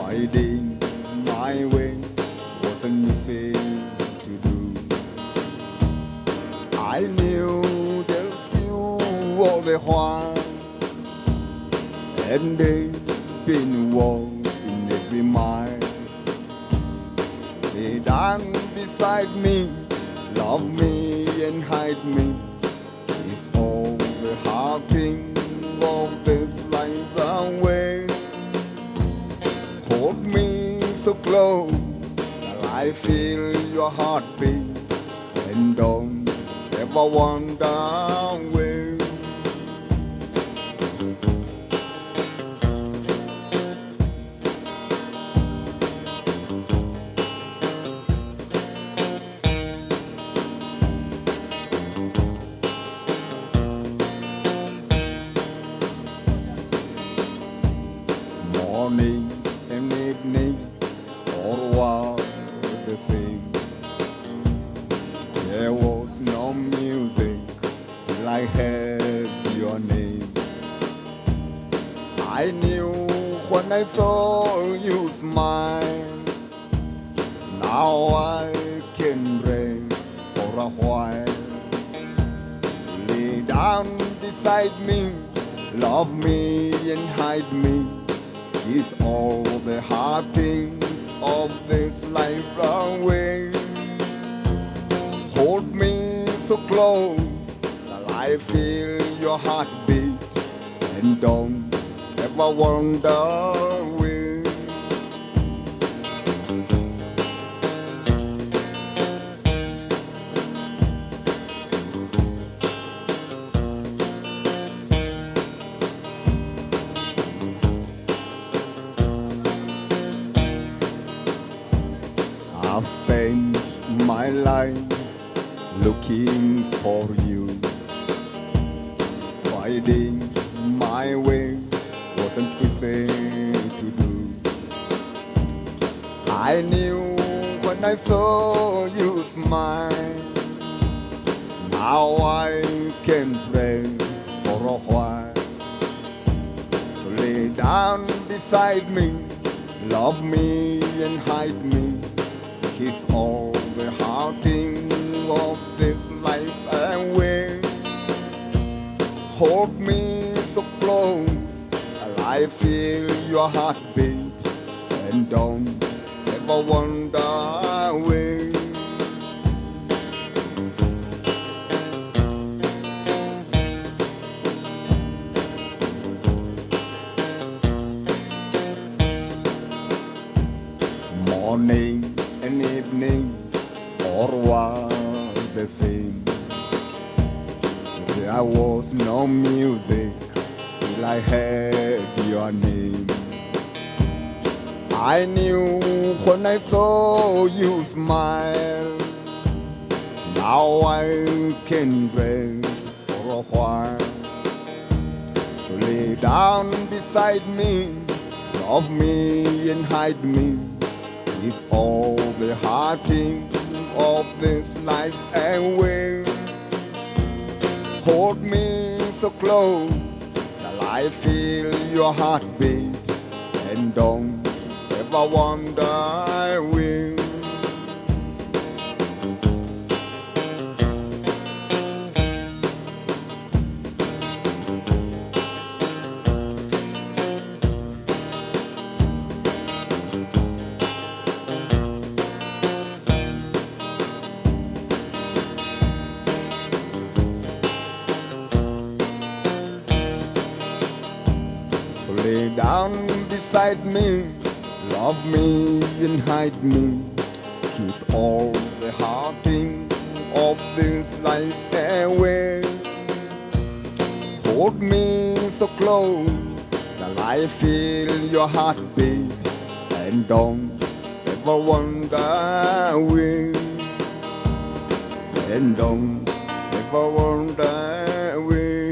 Finding my way wasn't easy to do. I knew there's you all the while, and there's been war in every mile. Lay down beside me, love me and hide me. It's all the hard thing of this life away. Hold me so close that I feel your heartbeat, and don't ever wander away. Mornings and evening, all were the same. There was no music till I heard your name. I knew when I saw you smile. Now I can rest for a while. Lay down beside me, love me and hide me. It's all the hard things of this life away. Hold me so close that I feel your heartbeat, and don't ever wander away. I've spent my life looking for you. Finding my way wasn't easy to do. I knew when I saw you smile. Now I can rest for a while. So lay down beside me, love me and hide me. Kiss all the hard things of this life away. Hold me so close that I feel your heartbeat, and don't ever wander away. Morning and evening, all were the same. There was no music till I heard your name. I knew when I saw you smile. Now I can rest for a while. So lay down beside me, love me and hide me. It's all the hard thing of this life away. Hold me so close that I feel your heartbeat, and don't ever wander away. Lay down beside me, love me and hide me. Kiss all the hard things of this life away. Hold me so close that I feel your heartbeat, and don't ever wander away. And don't ever wander away.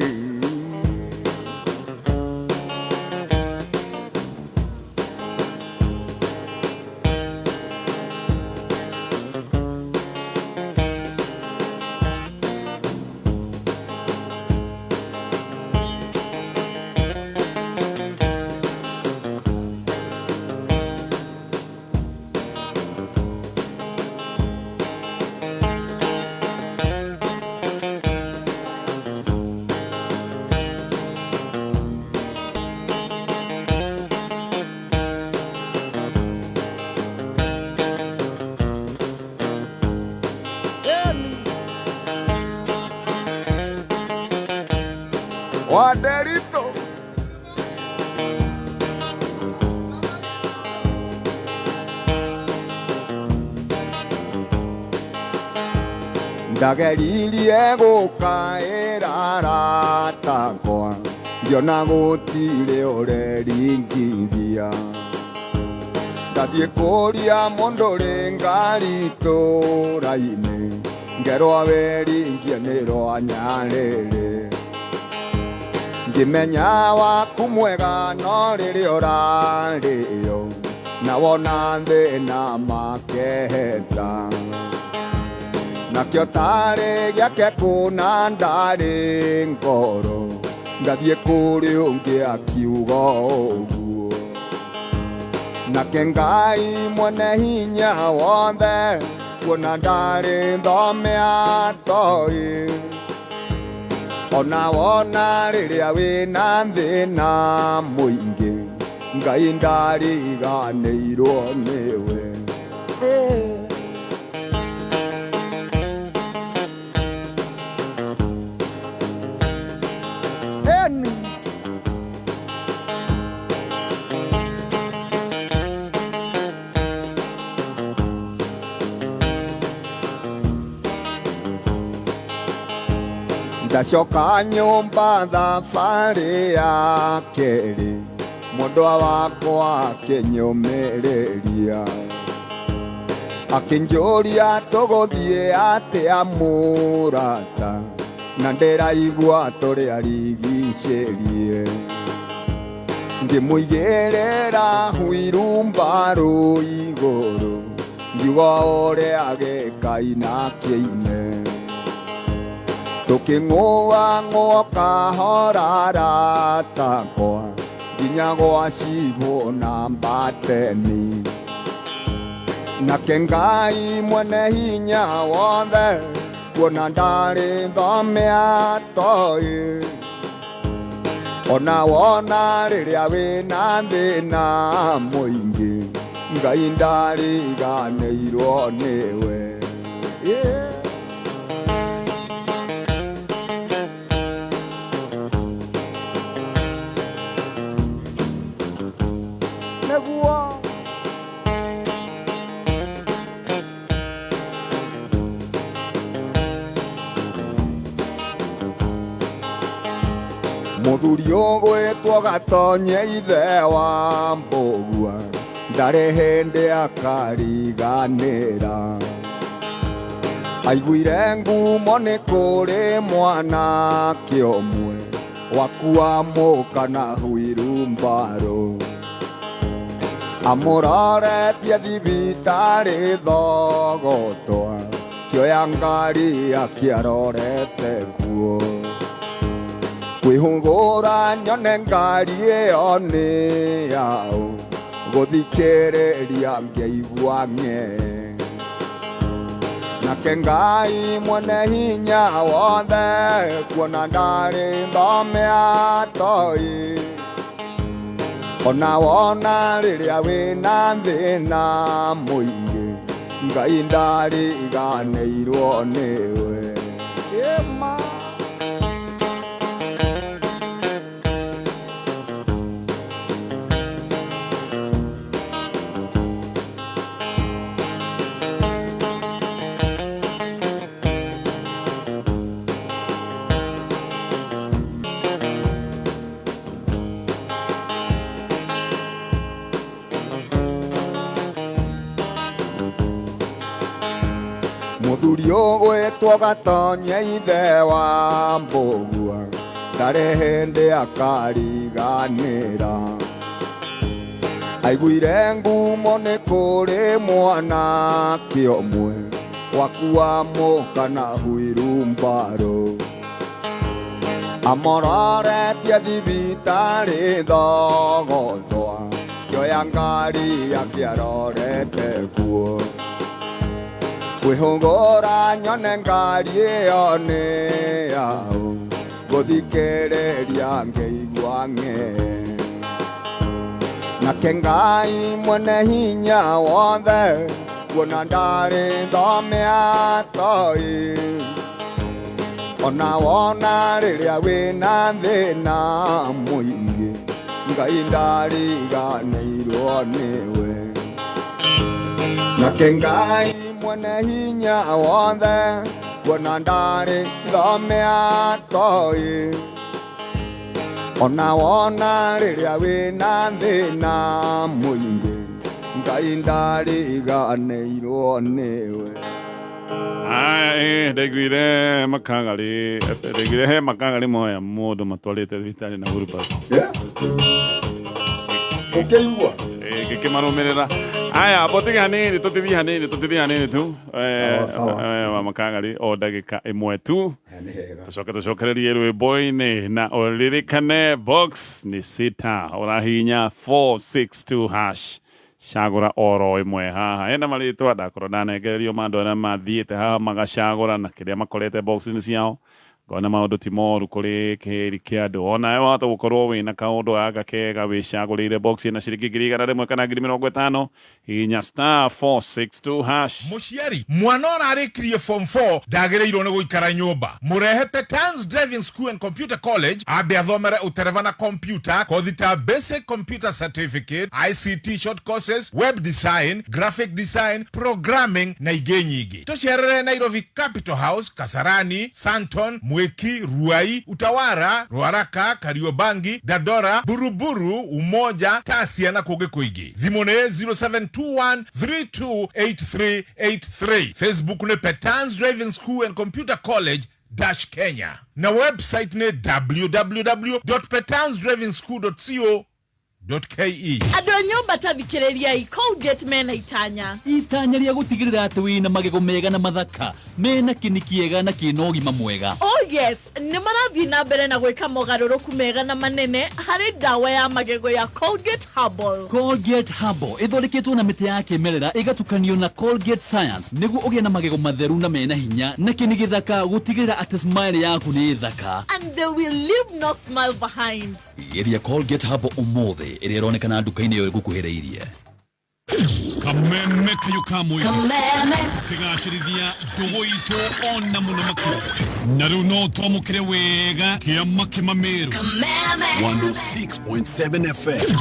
Wanderito ndageririe gũkaĩra aratakwa ngĩona gũtirĩ ũreringithia ndathiĩ kũria mũndũ ũrĩ ngari itũũra-inĩ ngerwo wĩringie nĩ rwa Nyarĩrĩ ngĩmenya waku mwega no rĩrĩa ũrarĩo na wona thĩna makeheta nakĩo tarĩ gĩake kũna ndarĩ ngoro ngathiĩ kũrĩ ũngĩ akiuga ũguo nake Ngai mwene hinya wothe kuona ndarĩ thome atoĩ ona wona rĩrĩa wĩna thĩna mũingĩ Ngai ndariganĩirwo nĩwe. Ndacoka nyũmba thabarĩ ya kerĩ mwendwa wakwa akĩnyũmĩrĩria akĩnjũria tũgũthiĩ atĩa mũrata na ndĩraigua tũrĩ arigicĩrie ngĩmũigĩrĩra huirumbarũ igũrũ ngiuga ũrĩa gĩkaina kĩine tuking'ũa ng'ũa kahora aratakwa nginya gwa cibũ na mbateni nake Ngai mwene hinya wothe kuona ndarĩ thome atoĩ ona wona rĩrĩa wĩna thĩna mũingĩ Ngai ndariganĩirwo nĩwe. Yeah. Mũthuri ũgwĩtwo Gatonye ithe wa Mbũgua ndarĩ hĩndĩ akariganĩra aiguire ngumo nĩ kũrĩ mwanake ũmwe wakua mũka na huirumbarũ amũroretie thibitarĩ Thogotwa kĩoya ngari akĩarorete kuo kwĩhũgũra nyone ngari ĩyo nĩ yaũ gũthikĩrĩria ngĩigua ng'e nake Ngai mwene hinya wothe kuona ndarĩ thome atoĩ ona wona rĩrĩa wĩna thĩna mũingĩ Ngai ndariganĩirwo nĩwe. Mũthuri ũgwĩtwo Gatonye ithe wa Mbũgua ndarĩ hĩndĩ akariganĩra aiguire ngumo nĩ kũrĩ mwanake ũmwe wakua mũka na huirumbarũ amũroretie thibitarĩ Thogotwa kĩoya ngari akĩarorete kuo kwĩhũgũra nyone ngari ĩyo nĩ yaũ gũthikĩrĩria ngĩigua ng'e nake Ngai mwene hinya wothe kuona ndarĩ thome atoĩ Ona wona rĩrĩa wĩna thĩna mũingĩ, Ngai ndariganĩirwo nĩwe. Nake Ngai mwene hinya wothe, kuona ndarĩ thome atoĩ. Ona wona rĩrĩa wĩna thĩna mũingĩ, Ngai ndariganĩirwo nĩwe. Aya, ndaiguire makangari, ndaiguire he makangari moya mũndũ matwarĩte thibitarĩ na hurubaro. Ũkĩigua? Ngĩkĩmarũmĩrĩra. Aya, botige hanini, tũtithie hanini, tũtithie hanini tu. Sawa, sawa. Wa makangari o ndagĩka ĩmwe tu. Nĩ hega. Tũcoke tũcokererie rwĩmbo-inĩ na ũririkane box nĩ sita ũrahihinya 462 hash cagũra oro ĩmwe haha ena marĩtwa ndakorwo ndanengererio ma andũ arĩa mathiĩte haha magacagũra na kĩrĩa makorete box-inĩ ciao ngona maũndũ ti moru kũrĩ kĩhĩri kĩa andũ onawe wahota gũkorwo wĩna kaũndũ gaka kega wĩcagũrĩire box ĩna ciringi 100,000 kana 50,000 hihinya star 462 hash. Mũciari mwana ũrarĩkirie form 4 ndagĩrĩirwo nĩ gũikara nyũmba, mũrehe Petans Driving School and Computer College ambe athomere ũtereba na computer kothi ta basic computer certificate, ICT short courses, web design, graphic design, programming na ingĩ nyingĩ. Tũcerere Nairobi Capital House, Kasarani, Santon, Mwiki, Ruai, Utawara, Ruaraka, Kariobangi, Dandora, Buruburu, Umoja, Tasia na kũngĩ kũingĩ. Thimũ nĩ 0721328383. Facebook nĩ Petans Driving School and Computer College dash Kenya na website nĩ www.petansdrivingschool.co.ke. Andũ a nyũmba ta thikĩrĩriai, Colgate mena itanya. Itanya rĩa gũtigĩrĩra atĩ wĩna magego mega na mathaka mena kĩni kĩega na kĩna ũgima mwega. Oh yes, nĩ marathiĩ na mbere na gwĩka mogarũrũku mega na manene harĩ ndawa ya magego ya Colgate Herbal. Colgate Herbal ĩthondeketwo na mĩtĩ ya kĩmerera ĩgatukanio na Colgate Science nĩguo ũgĩe na magego matheru na mena hinya na kĩni gĩthaka gũtigĩrĩra atĩ smile yaku nĩ thaka. And they will leave no smile behind. Geria Colgate Herbal ũmũthĩ ĩrĩa ĩronekana nduka-inĩ ĩyo ĩgũkuhĩrĩirie. Kameme kayo ka mũingĩ tũkĩgacĩrithia ndũgũ itũ ona mũno makĩria na rĩu no twamũkĩre wega kĩama kĩmamĩrũ 106.7 FM.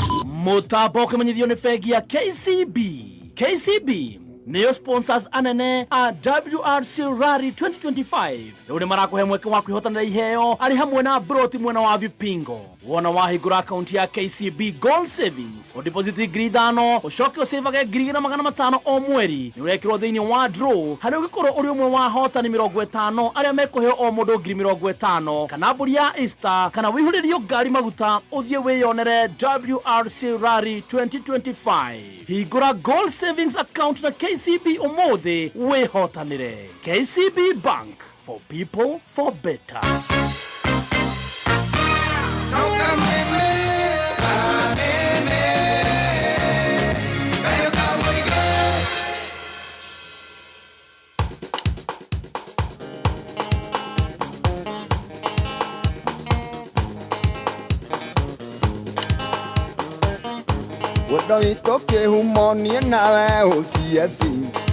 Mũtambo ũkĩmenyithio nĩ bengi ya KCB. KCB nĩyo sponsors anene a WRC Rally 2025. Rĩu nĩ marakũhe mweke wa kwĩhotanĩra iheo arĩ hamwe na broti mwena wa Vipingo. Wona wahingũra akaunti ya KCB Gold Savings, ũdeposit 5,000, ũcoke ũcĩvage 2,500 o mweri, nĩ ũrekĩrwo thĩinĩ wa draw harĩa ũngĩkorwo ũrĩ ũmwe wa ahotani 50 arĩa mekũheo o mũndũ 50,000 kana mbũri ya Easter kana wĩihũrĩrio ngari maguta ũthiĩ wĩyonere WRC Rally 2025. Hingũra Gold Savings account na KCB ũmũthĩ wĩhotanĩre. KCB Bank, for people for better. Wendo witũ kĩhumo niĩ nawe ũcieci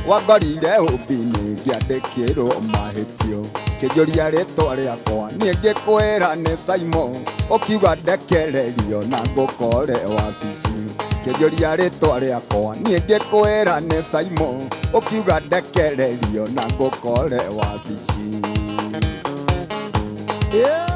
wangorire ũmbi-inĩ ngĩandĩkĩrwo mahĩtio kĩnjũria rĩtwa rĩakwa niĩ ngĩkwĩra nĩ Simon ũkiuga ndekererio na ngũkore wabici kĩnjũria rĩtwa rĩakwa niĩ ngĩkwĩra nĩ Simon ũkiuga ndekererio na ngũkore wabici. Yeah.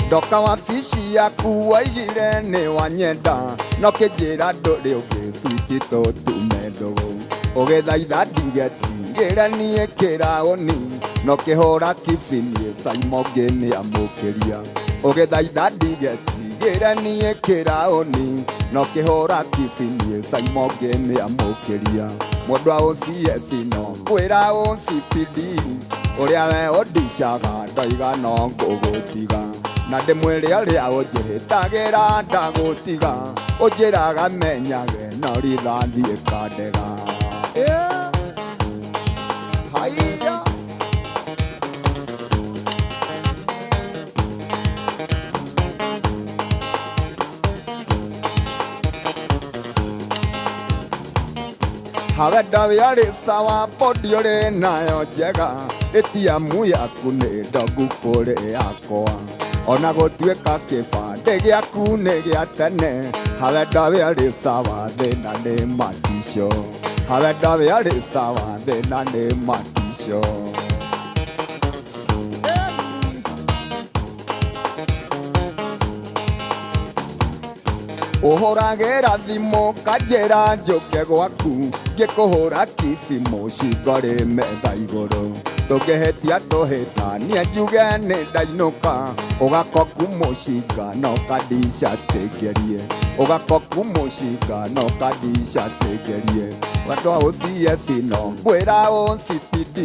Ndoka wabici yaku waigire nĩ wanyenda no kĩnjĩra ndũrĩ ũngĩ switi tũtume ndũgũ ũgĩthaitha ndigetigĩre niĩ kĩraũni no kĩhũra kibi niĩ Simon ngĩmĩamũkĩria ũgĩthaitha ndigetigĩre niĩ kĩraũni no kĩhũra kibi niĩ Simon ngĩmĩamũkĩria mũndũ a OCS no kwĩra OCPD ũrĩa we ũndicaga ndoiga no ngũgũtiga na ndĩmwĩre ũrĩa ũnjĩhĩtagĩra ndagũtiga ũnjĩraga menyage no rithathi ĩkandega. Yeah. Haiya. Hawe ndawe arĩ sawa bodi ũrĩ nayo njega ĩtiamu yaku nĩ ndogu kũrĩ yakwa ona gũtuĩka kĩbandĩ gĩaku nĩ gĩa tene hawe ndawe arĩ sawa thĩna nĩ maticio hawe ndawe arĩ sawa thĩna nĩ maticio. Ũhũragĩra thimũ kanjĩra njũke gwaku ngĩkũhũra kici mũcingo rĩ metha igũrũ tũngĩhĩtia tũhĩtanie njuge nĩ ndainũka ũgakoku mũcinga no kandica tĩngerie ũgakoku mũcinga no kandica tĩngerie wendo OCS no ngwĩra OCPD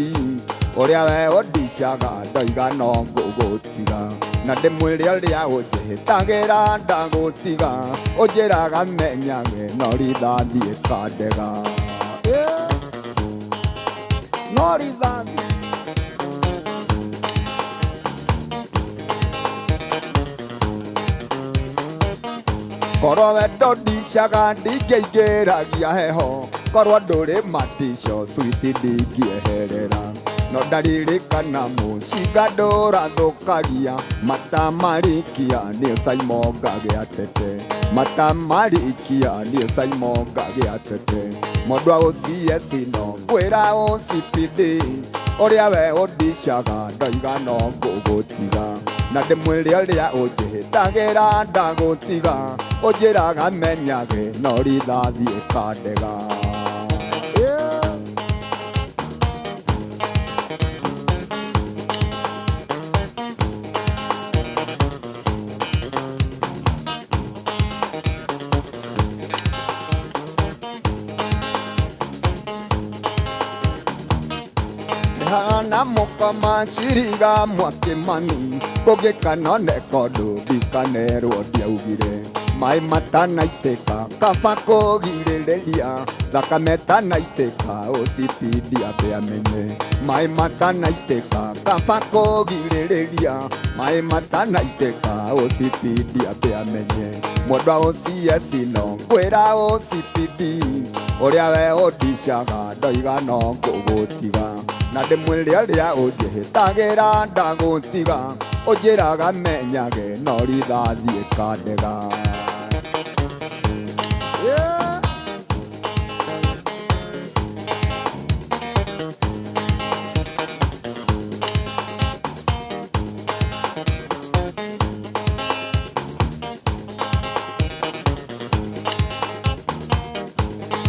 ũrĩa we ũndicaga ndoiga no ngũgũtiga na ndĩmwĩre ũrĩa ũnjĩhĩtagĩra ndagũtiga ũnjĩraga menyage no rithathi ĩkandega no rithathi. Korwo wendo ndicaga ndingĩingĩragia heho korwo ndũrĩ matico switi ndingĩeherera no ndaririkana mũcinga ndũrathũkagia matamarikia nĩ Simon ngagĩa tete matamarikia nĩ Simon ngagĩa tete mũndũ wa OCS no ngwĩra OCPD ũrĩa we ũndicaga ndoiga no ngũgũtiga na ndĩmwĩre ũrĩa ũnjĩhĩtagĩra ndagũtiga ũnjĩraga menyage no rithathi ĩkandega. Na mukama shiriga mwakimani kũngĩkanoneka ũndũ ndikanerwo ndiaugire maĩ matanaitĩka kaba kũgirĩrĩria thakame tanaitĩka OCPD ambe amenye maĩ matanaitĩka kaba kũgirĩrĩria maĩ matanaitĩka OCPD ambe amenye mũndũ wa OCS no ngwĩra OCPD ũrĩa we ũndicaga ndoiga no ngũgũtiga na ndĩmwĩre ũrĩa ũnjĩhĩtagĩra ndagũtiga ũnjĩraga menyage no rithathi ĩkandega.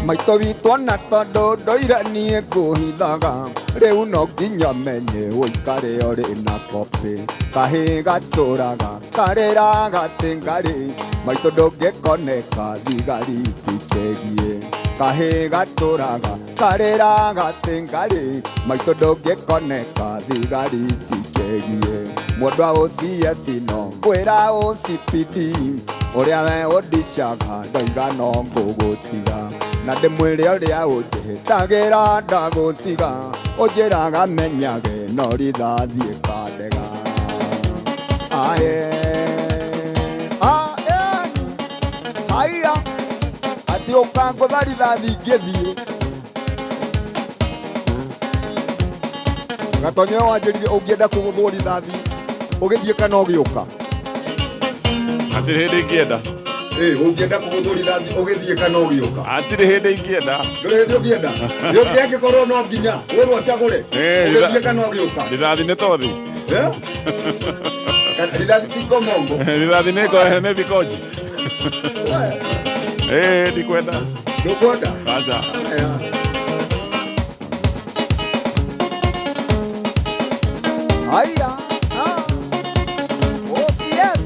Maitũ witũ ona tondũ ndoire niĩ ngũhithaga rĩu no nginya menye ũikare ũrĩ na kopĩ kahĩ gatũraga karĩraga tĩngarĩ maitũ ndũngĩkoneka thigari itikegie kahĩ gatũraga karĩraga tĩngarĩ maitũ ndũngĩkoneka thigari itikegie mũndũ wa OCS no ngwĩra OCPD ũrĩa we ũndicaga ndoiga no ngũgũtiga na ndĩmwĩre ũrĩa ũnjĩhĩtagĩra ndagũtiga ũnjĩraga menyage no rithathi ĩkandega. Aye aye haya atĩ ũkangũtha rithathi ingĩthiĩ Gatonyo wanjĩrire ũngĩenda kũgũthwo rithathi ũgĩthiĩ kana ũgĩũka Hatirĩ hĩndĩ ingĩenda. Ũngĩenda kũgũthwo rithathi ũgĩthiĩ kana ũgĩũka Hatirĩ hĩndĩ ingĩenda. Ndũrĩ hĩndĩ ũngĩenda. Nĩ ũngĩkorwo no nginya ũrwo ũcagũre ũgĩthiĩ kana ũgĩũka Rithathi nĩ tothi. Rithathi ti komongo. Rithathi nĩ thikoji. Ndikwenda. Ndũkwenda? Aca. Aya. OCS.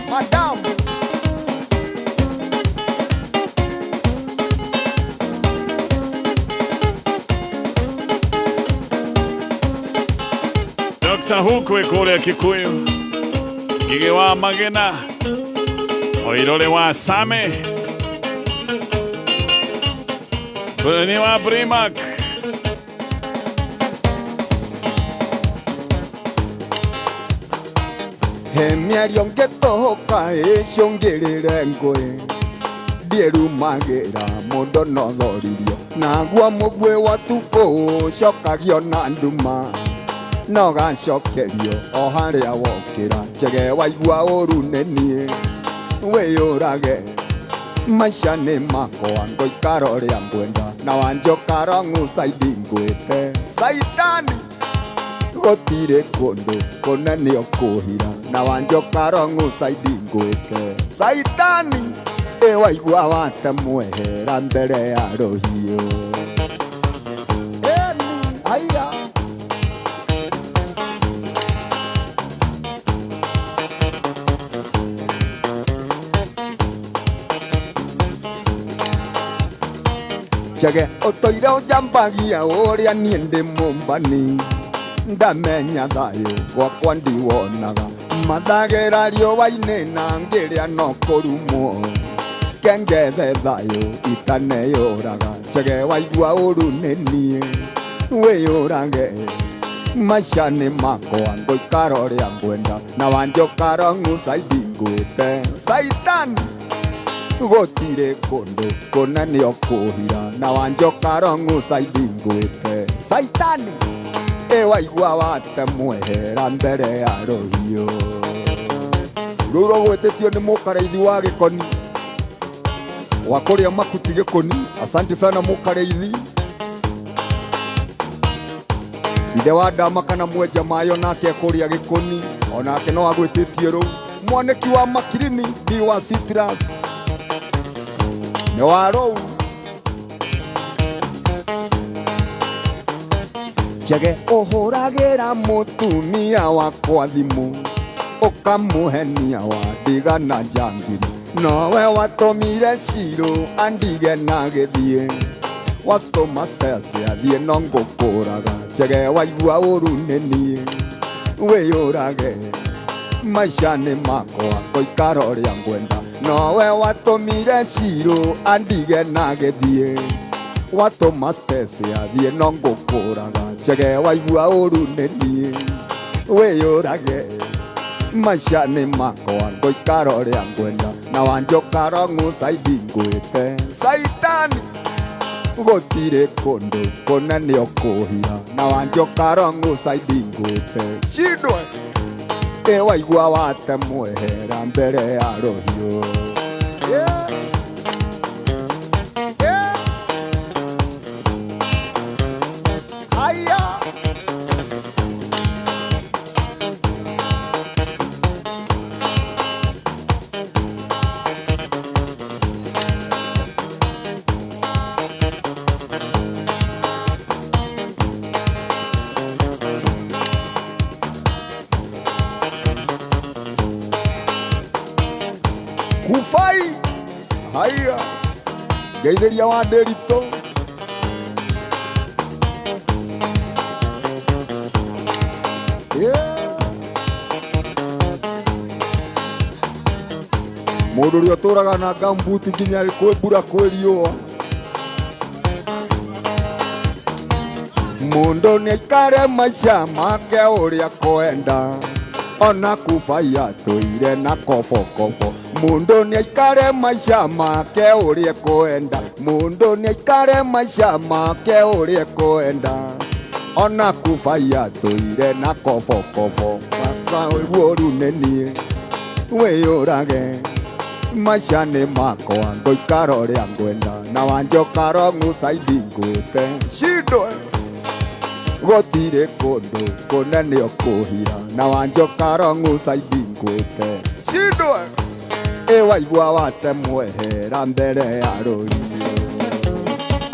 Madam. Dr. Hukwe kũrĩa Kikuyu Ngigĩ wa Magena Oirore wa Same Bũrũri wa Brimac He mĩario ngĩtũhũka ĩcũngĩrĩre ngũĩ Ndierumagĩra mũndũ no thoririo naguo mũguĩ wa tukũ ũcokagio na nduma no gacokerio o harĩa wokĩra njege waigua ũru nĩ niĩ wĩyũrage maica nĩ makwa ngũikara ũrĩa ngwenda na wanjoka rong'ucaidi ngwĩte caitani gũtirĩ kũndũ kũnene ũkũhira na wanjoka rong'ucaidi ngwĩte caitani ĩ waigua watemwehera mbere ya rũhiũ. Eni aya Njege ũtũire ũnjambagia ũrĩa niĩ ndĩ mũmbani ndamenya thayũ gwakwa ndiwonaga mathagĩra riũa-inĩ na ngĩrĩa no kũrumwo kengethe thayũ itaneyũraga njege waigua ũru nĩ niĩ wĩyũrage maica nĩ makwa ngũikara ũrĩa ngwenda na wanjoka rong'ucaidi ngwĩte caitani gũtirĩ kũndũ kũnene ũkũhira na wanjoka rong'ucaidi ngwĩte caitani ĩ waigua watemwehera mbere ya rũhiũ. Rũu rũgwĩtĩtio nĩ mũkarĩithi wa gĩkoni wa kũrĩa makuti gĩkoni. Asante sana mũkarĩithi. Ithe wa ndama kana mwenja mayo nake kũrĩa gĩkoni onake no agwĩtĩtie rũu. Mwanĩki wa makirini bi wa citrus nĩ wa rũu. Njege ũhũragĩra mũtumia wakwa thimũ ũkamũhenia wandiga na njangiri nowe watũmire Shiro andige na gĩthiĩ watũma Stacy athiĩ no ngũkũraga njege waigua ũru nĩ niĩ wĩyũrage maica nĩ makwa ngũikara ũrĩa ngwenda nowe watũmire Shiro andige na gĩthiĩ watũma Stacy athiĩ no ngũkũraga njege waigua ũru nĩ niĩ wĩyũrage maica nĩ makwa ngũikara ũrĩa ngwenda na wanjoka rong'ucaidi ngwĩte caitani gũtirĩ kũndũ kũnene ũkũhira na wanjoka rong'ucaidi ngwĩte cindwe ĩ waigua watemwehera mbere ya rũhiũ. Yeah. Yeah. Haya. Kufai haya ngeithĩria wa ndĩritũ mũndũ ũrĩa ũtũraga na gambuti nginya kwĩ mbura kwĩ riũa mũndũ nĩaikare maica make ũrĩa kwenda ona kubai atũire na kobokobo mũndũ nĩaikare maica make ũrĩa kwenda mũndũ nĩaikare maica make ũrĩa kwenda ona kubai atũire na kobokobo ũru nĩ niĩ wĩyũrage maica nĩ makwa ngũikara ũrĩa ngwenda na wanjoka rong'ucaidi ngwĩte cindwe gũtirĩ kũndũ kũnene ũkũhira na wanjoka rong'ucaidi ngwĩte cindwe ĩ waigua watemwehera mbere ya rũhiũ.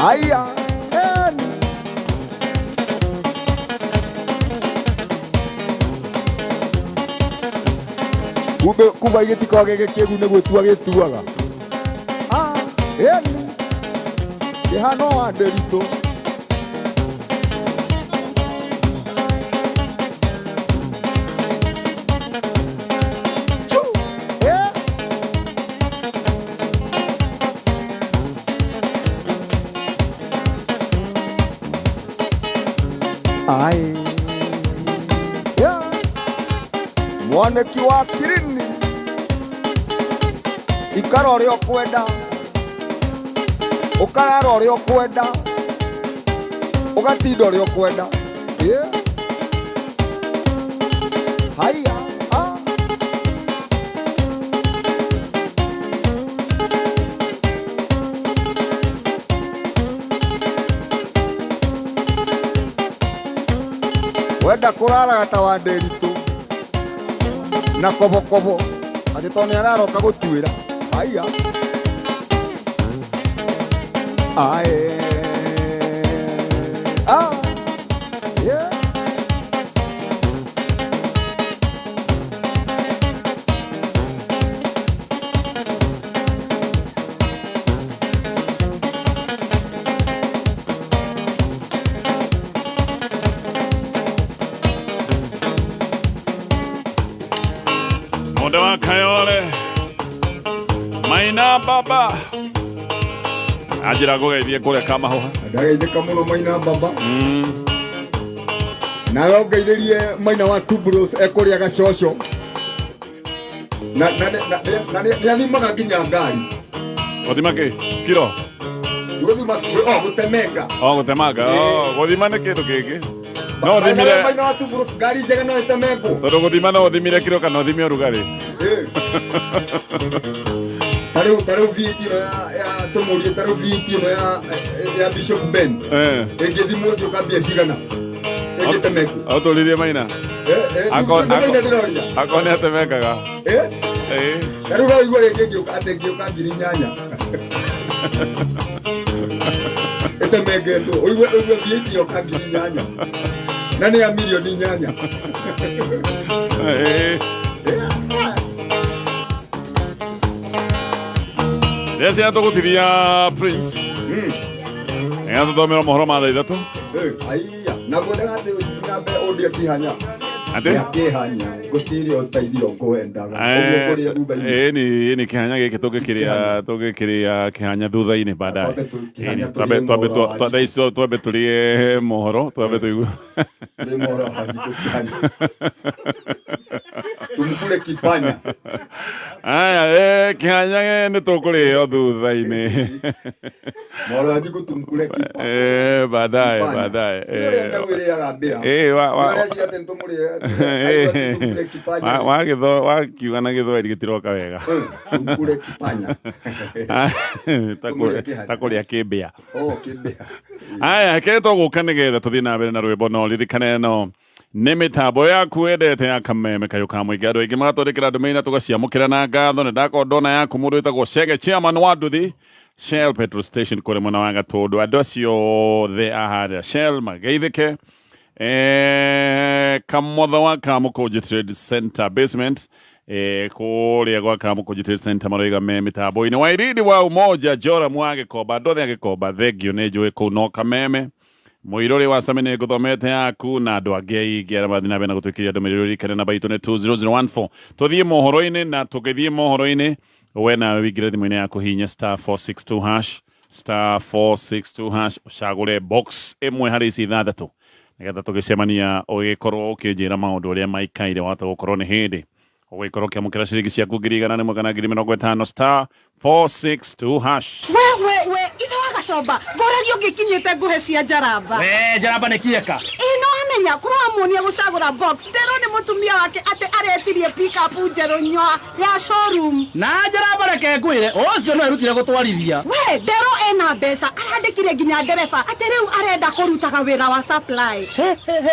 Aya eni kumbe kuba gĩtikoragwo gĩ kĩegu nĩ gwĩtua gĩtuaga. Eni kĩhano wa ndĩritũ. Ai yeah. Mwaneki wa kirini ikara ũrĩa ũkwenda Ũkarara ũrĩa ũkwenda, ũgatinda ũrĩa ũkwenda. Yeah. Haya. Ah. Wenda kũraraga ta wa Nderitu na kobokobo atĩ tondũ nĩ araroka gũtuĩra. Haya. Ae. Ah. Yeah. Muda wa Kayole Maina baba anjĩra ngũgeithie kũrĩa Kamahũha. Ndageithĩka mũno Maina baba. Nawe ũngeithĩrie Maina wa Tubros ekũrĩa gacoco. Na na na na nĩathimaga nginya ngari. Gũthima kĩ? Kiro? Gũthima o gũtemenga. O gũtemanga. O gũthima nĩ kĩndũ kĩngĩ. No ũthimire Maina wa Tubros ngari njega no ĩtemengwo. Tondũ gũthima no ũthimire kiro kana ũthime ũrugarĩ. Tarĩu VAT ĩno ya tũmũrie, tarĩu VAT ĩno ya Bishop Ben. Ĩngĩthimwo ĩngĩũka mbia cigana? Ĩngĩtemekwo. Ũtũririe Maina. Maina ndĩroria. Akorwo nĩ atemekaga. Tarĩu no ũigue rĩngĩ ĩngĩũka atĩ ĩngĩũka 8,000. Ĩtemengetwo. Ũigue VAT yoka 8,000. Na nĩ ya milioni 8. Rĩrĩa ciana tũgũtithia Prince. Nĩgetha tũthomere mohoro ma thaa 3. Aiya, na ngwendaga atĩ nyambe ũndie kĩhanya. Atĩ? Kĩhanya, gũtirĩ ũteithio ngwendaga. Ũguo kũrĩa thutha-inĩ. Ĩni kĩhanya gĩkĩ tũngĩkĩrĩa kĩhanya thutha-inĩ baadaye. Twambe tũrĩe mohoro, twambe tũigue. Tũrĩe mohoro wa Wanjikũ kĩhanya. Tumkule kipanya. Aya, kĩhanya nĩ tũkũrĩo thutha-inĩ. Mohoro wa Wanjikũ tumkule kipanya. Baadaye, baadaye. Ũrĩa nyau ĩrĩaga mbĩa. Ũreciria atĩ nĩtũmũrĩe, tumkule kipanya. Wakiuga na Gĩthwaĩri gĩtiroka wega. Tumkule kipanya. Ta kũrĩa kĩmbĩa. Oh, kĩmbĩa. Aya, kĩrĩa tũgũka nĩgetha tũthiĩ na mbere na rwĩmbo no ririkane no nĩ mĩtambo yaku wendete ya Kameme kayũ ka mũingĩ. Andũ aingĩ magatwandĩkĩra ndũmĩrĩri na tũgaciamũkĩra na ngatho. Nĩ ndakorwo ndona yaku mũndũ wĩtagwo Chege chairman wa Nduthi Shell petrol station kũrĩa mwena wa Gatũndũ. Andũ acio othe a harĩa Shell mageithĩke. Kamotho wa Kamũkũnji Trade Center basement kũrĩa gwa Kamũkũnji Trade Center maroiga me mĩtambo-inĩ. Wairindi wa Umoja Joram wa Gĩkomba, andũ othe a Gĩkomba thengio nĩ njũĩ kũu no Kameme. Mũirũrĩ wa Same nĩ ngũthomete yaku na andũ angĩ aingĩ arĩa marathiĩ na mbere na gũtwĩkĩria ndũmĩrĩri ririkane namba itũ nĩ 20014. Tũthiĩ mohoro-inĩ na tũgĩthiĩ mohoro-inĩ we nawe wĩingĩre thimũ-inĩ yaku hihinya star 462 hash star 462 hash ũcagũre box ĩmwe harĩ ici 6 nĩgetha tũgĩcemania ũgĩkorwo ũkĩnjĩra maũndũ ũrĩa maikaire wahota gũkorwo nĩ hĩndĩ ũgĩkorwo ũkĩamũkĩra ciringi ciaku 100,000 kana 50,000 star 462 hash. We ithe wa Gacomba ngũragia ũngĩkinyĩte ngũhe cia njaramba. We njaramba nĩ kĩeka. Ĩ no amenya kũramuonia gũcagũra box nderwo nĩ mũtumia wake atĩ aretirie pick-up njerũ nyoa ya showroom. Na njaramba reke ngwĩre ũcio no erutire gũtwarithia. We nderwo ena mbeca arandĩkire nginya ndereba atĩ rĩu arenda kũrutaga wĩra wa supply.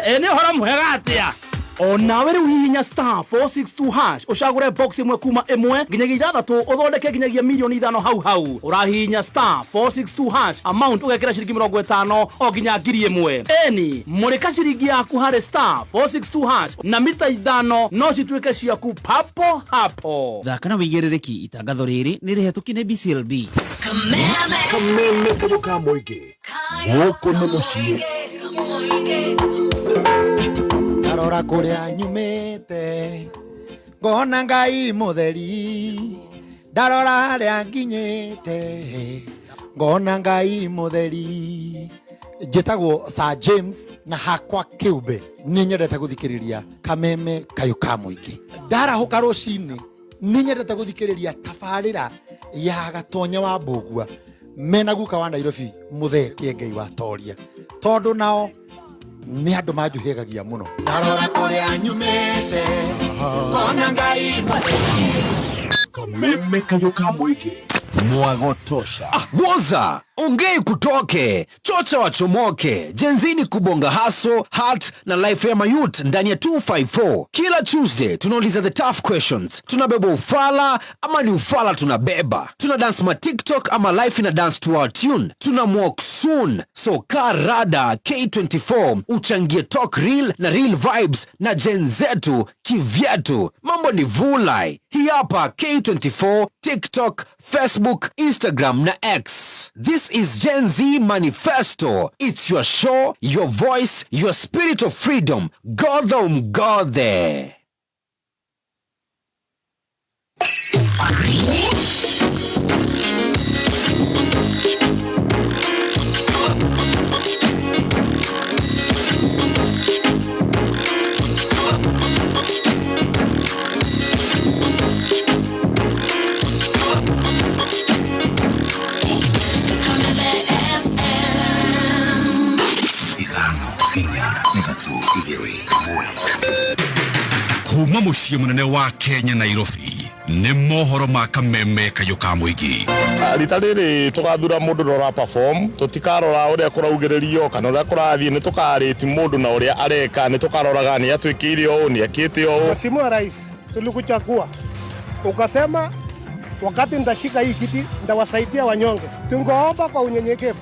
Ĩ nĩ ũhoro mwega atĩa? Onawe rĩu hihinya star 462 hash ũcagũre box ĩmwe kuma ĩmwe nginyagia 6 ũthondeke nginyagia milioni 5 hau hau. Ũrahihinya star 462 hash amount ũgekĩra ciringi 50 o nginya 1,000. Eni mũrĩka ciringi yaku harĩ star 462 hash na mita 5 no cituĩke ciaku papo hapo. Thaka na wĩigĩrĩrĩki itangatho rĩrĩ nĩ rĩhetũkie nĩ BCLB. Kameme kayũ ka mũingĩ gũkũ nĩ mũciĩ. Ndarora kũrĩa nyumĩte ngona Ngai mũtheri, ndarora harĩa nginyĩte ngona Ngai mũtheri. Njĩtagwo Sir James na hakwa kĩũmbe nĩ nyendete gũthikĩrĩria Kameme kayũ ka mũingĩ. Ndarahũka rũcinĩ nĩ nyendete gũthikĩrĩria tabarĩra ya Gatonya wa Mbũgua Mena guka wa Nairobi muthee Kiengei wa Toria tondu nao nĩ andũ manjuhĩgagia mũno. Ndarora kũrĩa nyumĩte ngona Ngai. Kameme kayo ka mũingĩ Mwagotosha. Woza ongei kutoke chocha wachomoke jenzini kubonga haso heart na life ya mayut ndani ya 254. Kila Tuesday tunauliza the tough questions. Tunabeba ufala ama ni ufala tunabeba? Tuna dance ma TikTok ama life ina dance to our tune? Tuna walk soon, so kaa rada. K24 uchangie talk real na real vibes na gen zetu kivyetu. Mambo ni vulai. Hii hapa K24, TikTok, Facebook, Instagram na X. This is Gen Z Manifesto. It's your show, your voice, your spirit of freedom. Godha umgodhe. 5 4 3 2 1. Kuma muciĩ mũnene wa Kenya, Nairobi, nĩ mohoro ma Kameme kayũ ka mũingĩ. Rita rĩrĩ tũgathura mũndũ ũrĩa ũra perform, tũtikarora ũrĩa kũraugĩrĩrio kana ũrĩa kũrathiĩ. Nĩ tũkarĩti mũndũ na ũrĩa areka, nĩ tũkaroraga nĩ atwĩkĩire ũũ, nĩ akĩte ũũ. Mheshimiwa Rais, tulikuchagua ukasema wakati nitashika hii kiti nitawasaidia wanyonge. Tungeomba kwa unyenyekevu,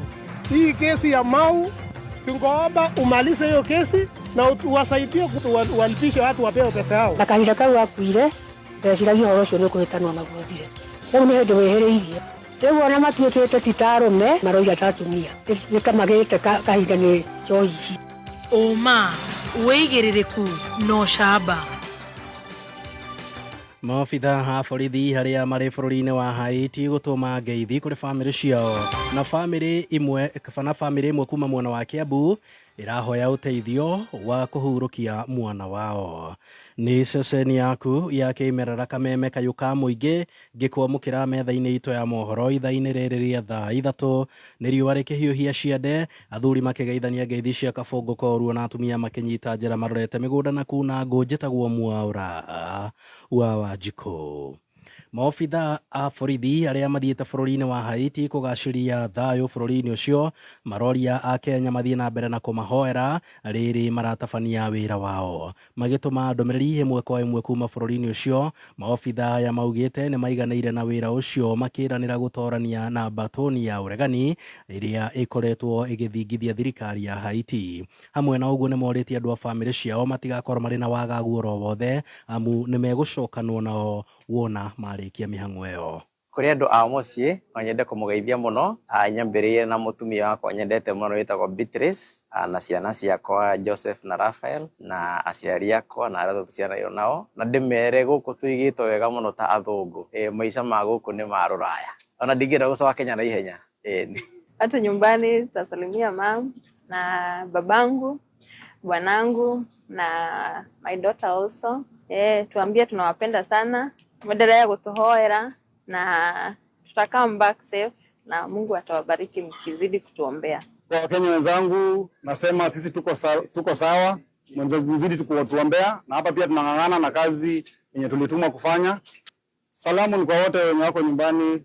hii kesi ya Mau tungeomba umalize hiyo kesi na uwasaidie, walipishe watu wapewe pesa yao. Na kahinda kau akuire ndeciragia ũhoro ũcio nĩ ũkũhĩtanwo naguo thire. Rĩu nĩ hĩndĩ wĩhĩrĩirie. Rĩu ona matuĩkĩte ti ta arũme, maroiga ta atumia, nĩ ta magĩte kahinda nĩ njohi ici. Ũma, wĩigĩrĩrĩku na ũcamba. Maobitha a borithi arĩa marĩ bũrũri-inĩ wa Haiti gũtũma ngeithi kũrĩ bamĩrĩ ciao na bamĩrĩ imwe kana bamĩrĩ ĩmwe kuma mwena wa Kiambu ĩrahoya ũteithio wa kũhurũkia mwana wao. Nĩ ceceni yaku ya kĩmerera Kameme kayũ ka mũingĩ ngĩkwamũkĩra metha-inĩ itũ ya mohoro ithaa-inĩ rĩrĩ rĩa thaa 3. Nĩ riũa rĩkĩhiũhia ciande, athuri makĩgeithania ngeithi cia kabũngũ koruo na atumia makĩnyita njĩra marorete mĩgũnda na kuna ngũ. Njĩtagwo Mwaũra wa Wanjikũ. Maobitha a borithi arĩa mathiĩte bũrũri-inĩ wa Haiti kũgacĩria thayũ bũrũri-inĩ ũcio maroria a Kenya mathiĩ na mbere na kũmahoera rĩrĩ maratabania wĩra wao. Magĩtũma ndũmĩrĩri ĩmwe kwa ĩmwe kuma bũrũri-inĩ ũcio, maobitha aya maugĩte nĩ maiganĩire na wĩra ũcio, makĩranĩra gũtorania na mbatoni ya ũregani ĩrĩa ĩkoretwo ĩgĩthingithia thirikari ya Haiti. Hamwe na ũguo nĩ morĩtie andũ a bamĩrĩ ciao matigakorwo marĩ na wagagu oro wothe amu nĩ megũcokanwo nao wona marĩkia mĩhang'o ĩyo. Kũrĩ andũ a mũciĩ no nyende kũmũgeithia mũno. Nyambĩrĩire na mũtumia wakwa nyendete mũno wĩtagwo Beatrice, na ciana ciakwa Joseph na Raphael, na aciari akwa na arĩa tũciaranĩirwo nao, na ndĩmere gũkũ tũigĩtwo wega mũno ta athũngũ. Maica ma gũkũ nĩ ma rũraya, ona ndingĩenda gũcoka Kenya na ihenya. Hata nyumbani tutasalimia mam na babangu, bwanangu na my daughter also. Tuambie tunawapenda sana, muendelee kutuhoera na tuta come back safe na Mungu atawabariki mkizidi kutuombea. Kwa Wakenya wenzangu nasema sisi tuko sawa, mzidi tukuombea na hapa pia tunang'ang'ana na kazi yenye tulitumwa kufanya. Salamu ni kwa wote wenye wako nyumbani.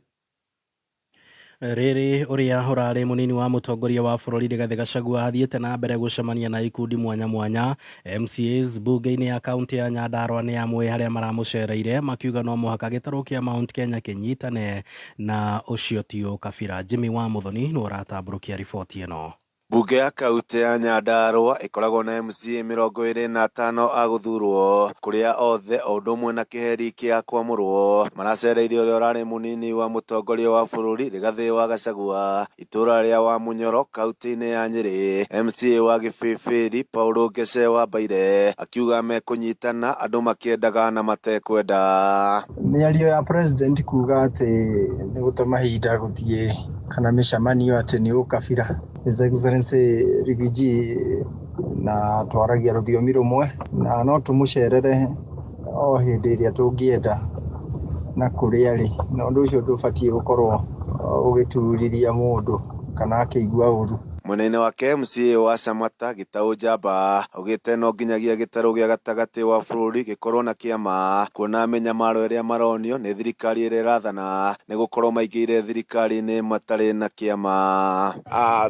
Rĩrĩ ũrĩa ũrarĩ mũnini wa mũtongoria wa bũrũri Rigathĩ Gachagua athiĩte na mbere gũcemania na ikundi mwanya mwanya. MCAs bunge-inĩ ya kaunti ya Nyandarua nĩ amwe arĩa maramũcereire makiuga no mũhaka gĩtarũ kĩa Mount Kenya kĩnyitane na ũcio ti ũkabira. Jimmy wa Muthoni nĩ ũratambũrũkia riboti ĩno. Bunge ya kaunti ya Nyandarua ĩkoragwo na MCA 25 a gũthurwo kũrĩa othe o ũndũ ũmwe na kĩheri kĩa kwamũrwo maracereire ũrĩa ũrarĩ mũnini wa mũtongoria wa bũrũri Rigathĩ wa Gachagua itũra rĩa Wamunyoro kaunti-inĩ ya Nyĩrĩ. MCA wa Gĩbĩbĩri Paulo Ngece wa Mbaire akiuga mekũnyitana andũ makĩendaga na matekwenda. Mĩario ya president kuga atĩ nĩ gũte mahinda gũthiĩ kana mĩcemanio atĩ nĩ ũkabira. His Excellency Rigiji na twaragia rũthiomi rũmwe na no tũmũcerere o hĩndĩ ĩrĩa tũngĩenda na kũrĩa rĩ, na ũndũ ũcio ndũbatiĩ gũkorwo ũgĩturithia mũndũ kana akĩigua ũru. Mwena-inĩ wake MCA wa Samata Gitau Njamba augĩte no nginyagia gĩtarũ gĩa gatagatĩ wa bũrũri gĩkorwo na kĩama kuona mĩnyamaro ĩrĩa maronio nĩ thirikari ĩrĩa ĩrathana nĩ gũkorwo maingĩire thirikari-inĩ matarĩ na kĩama.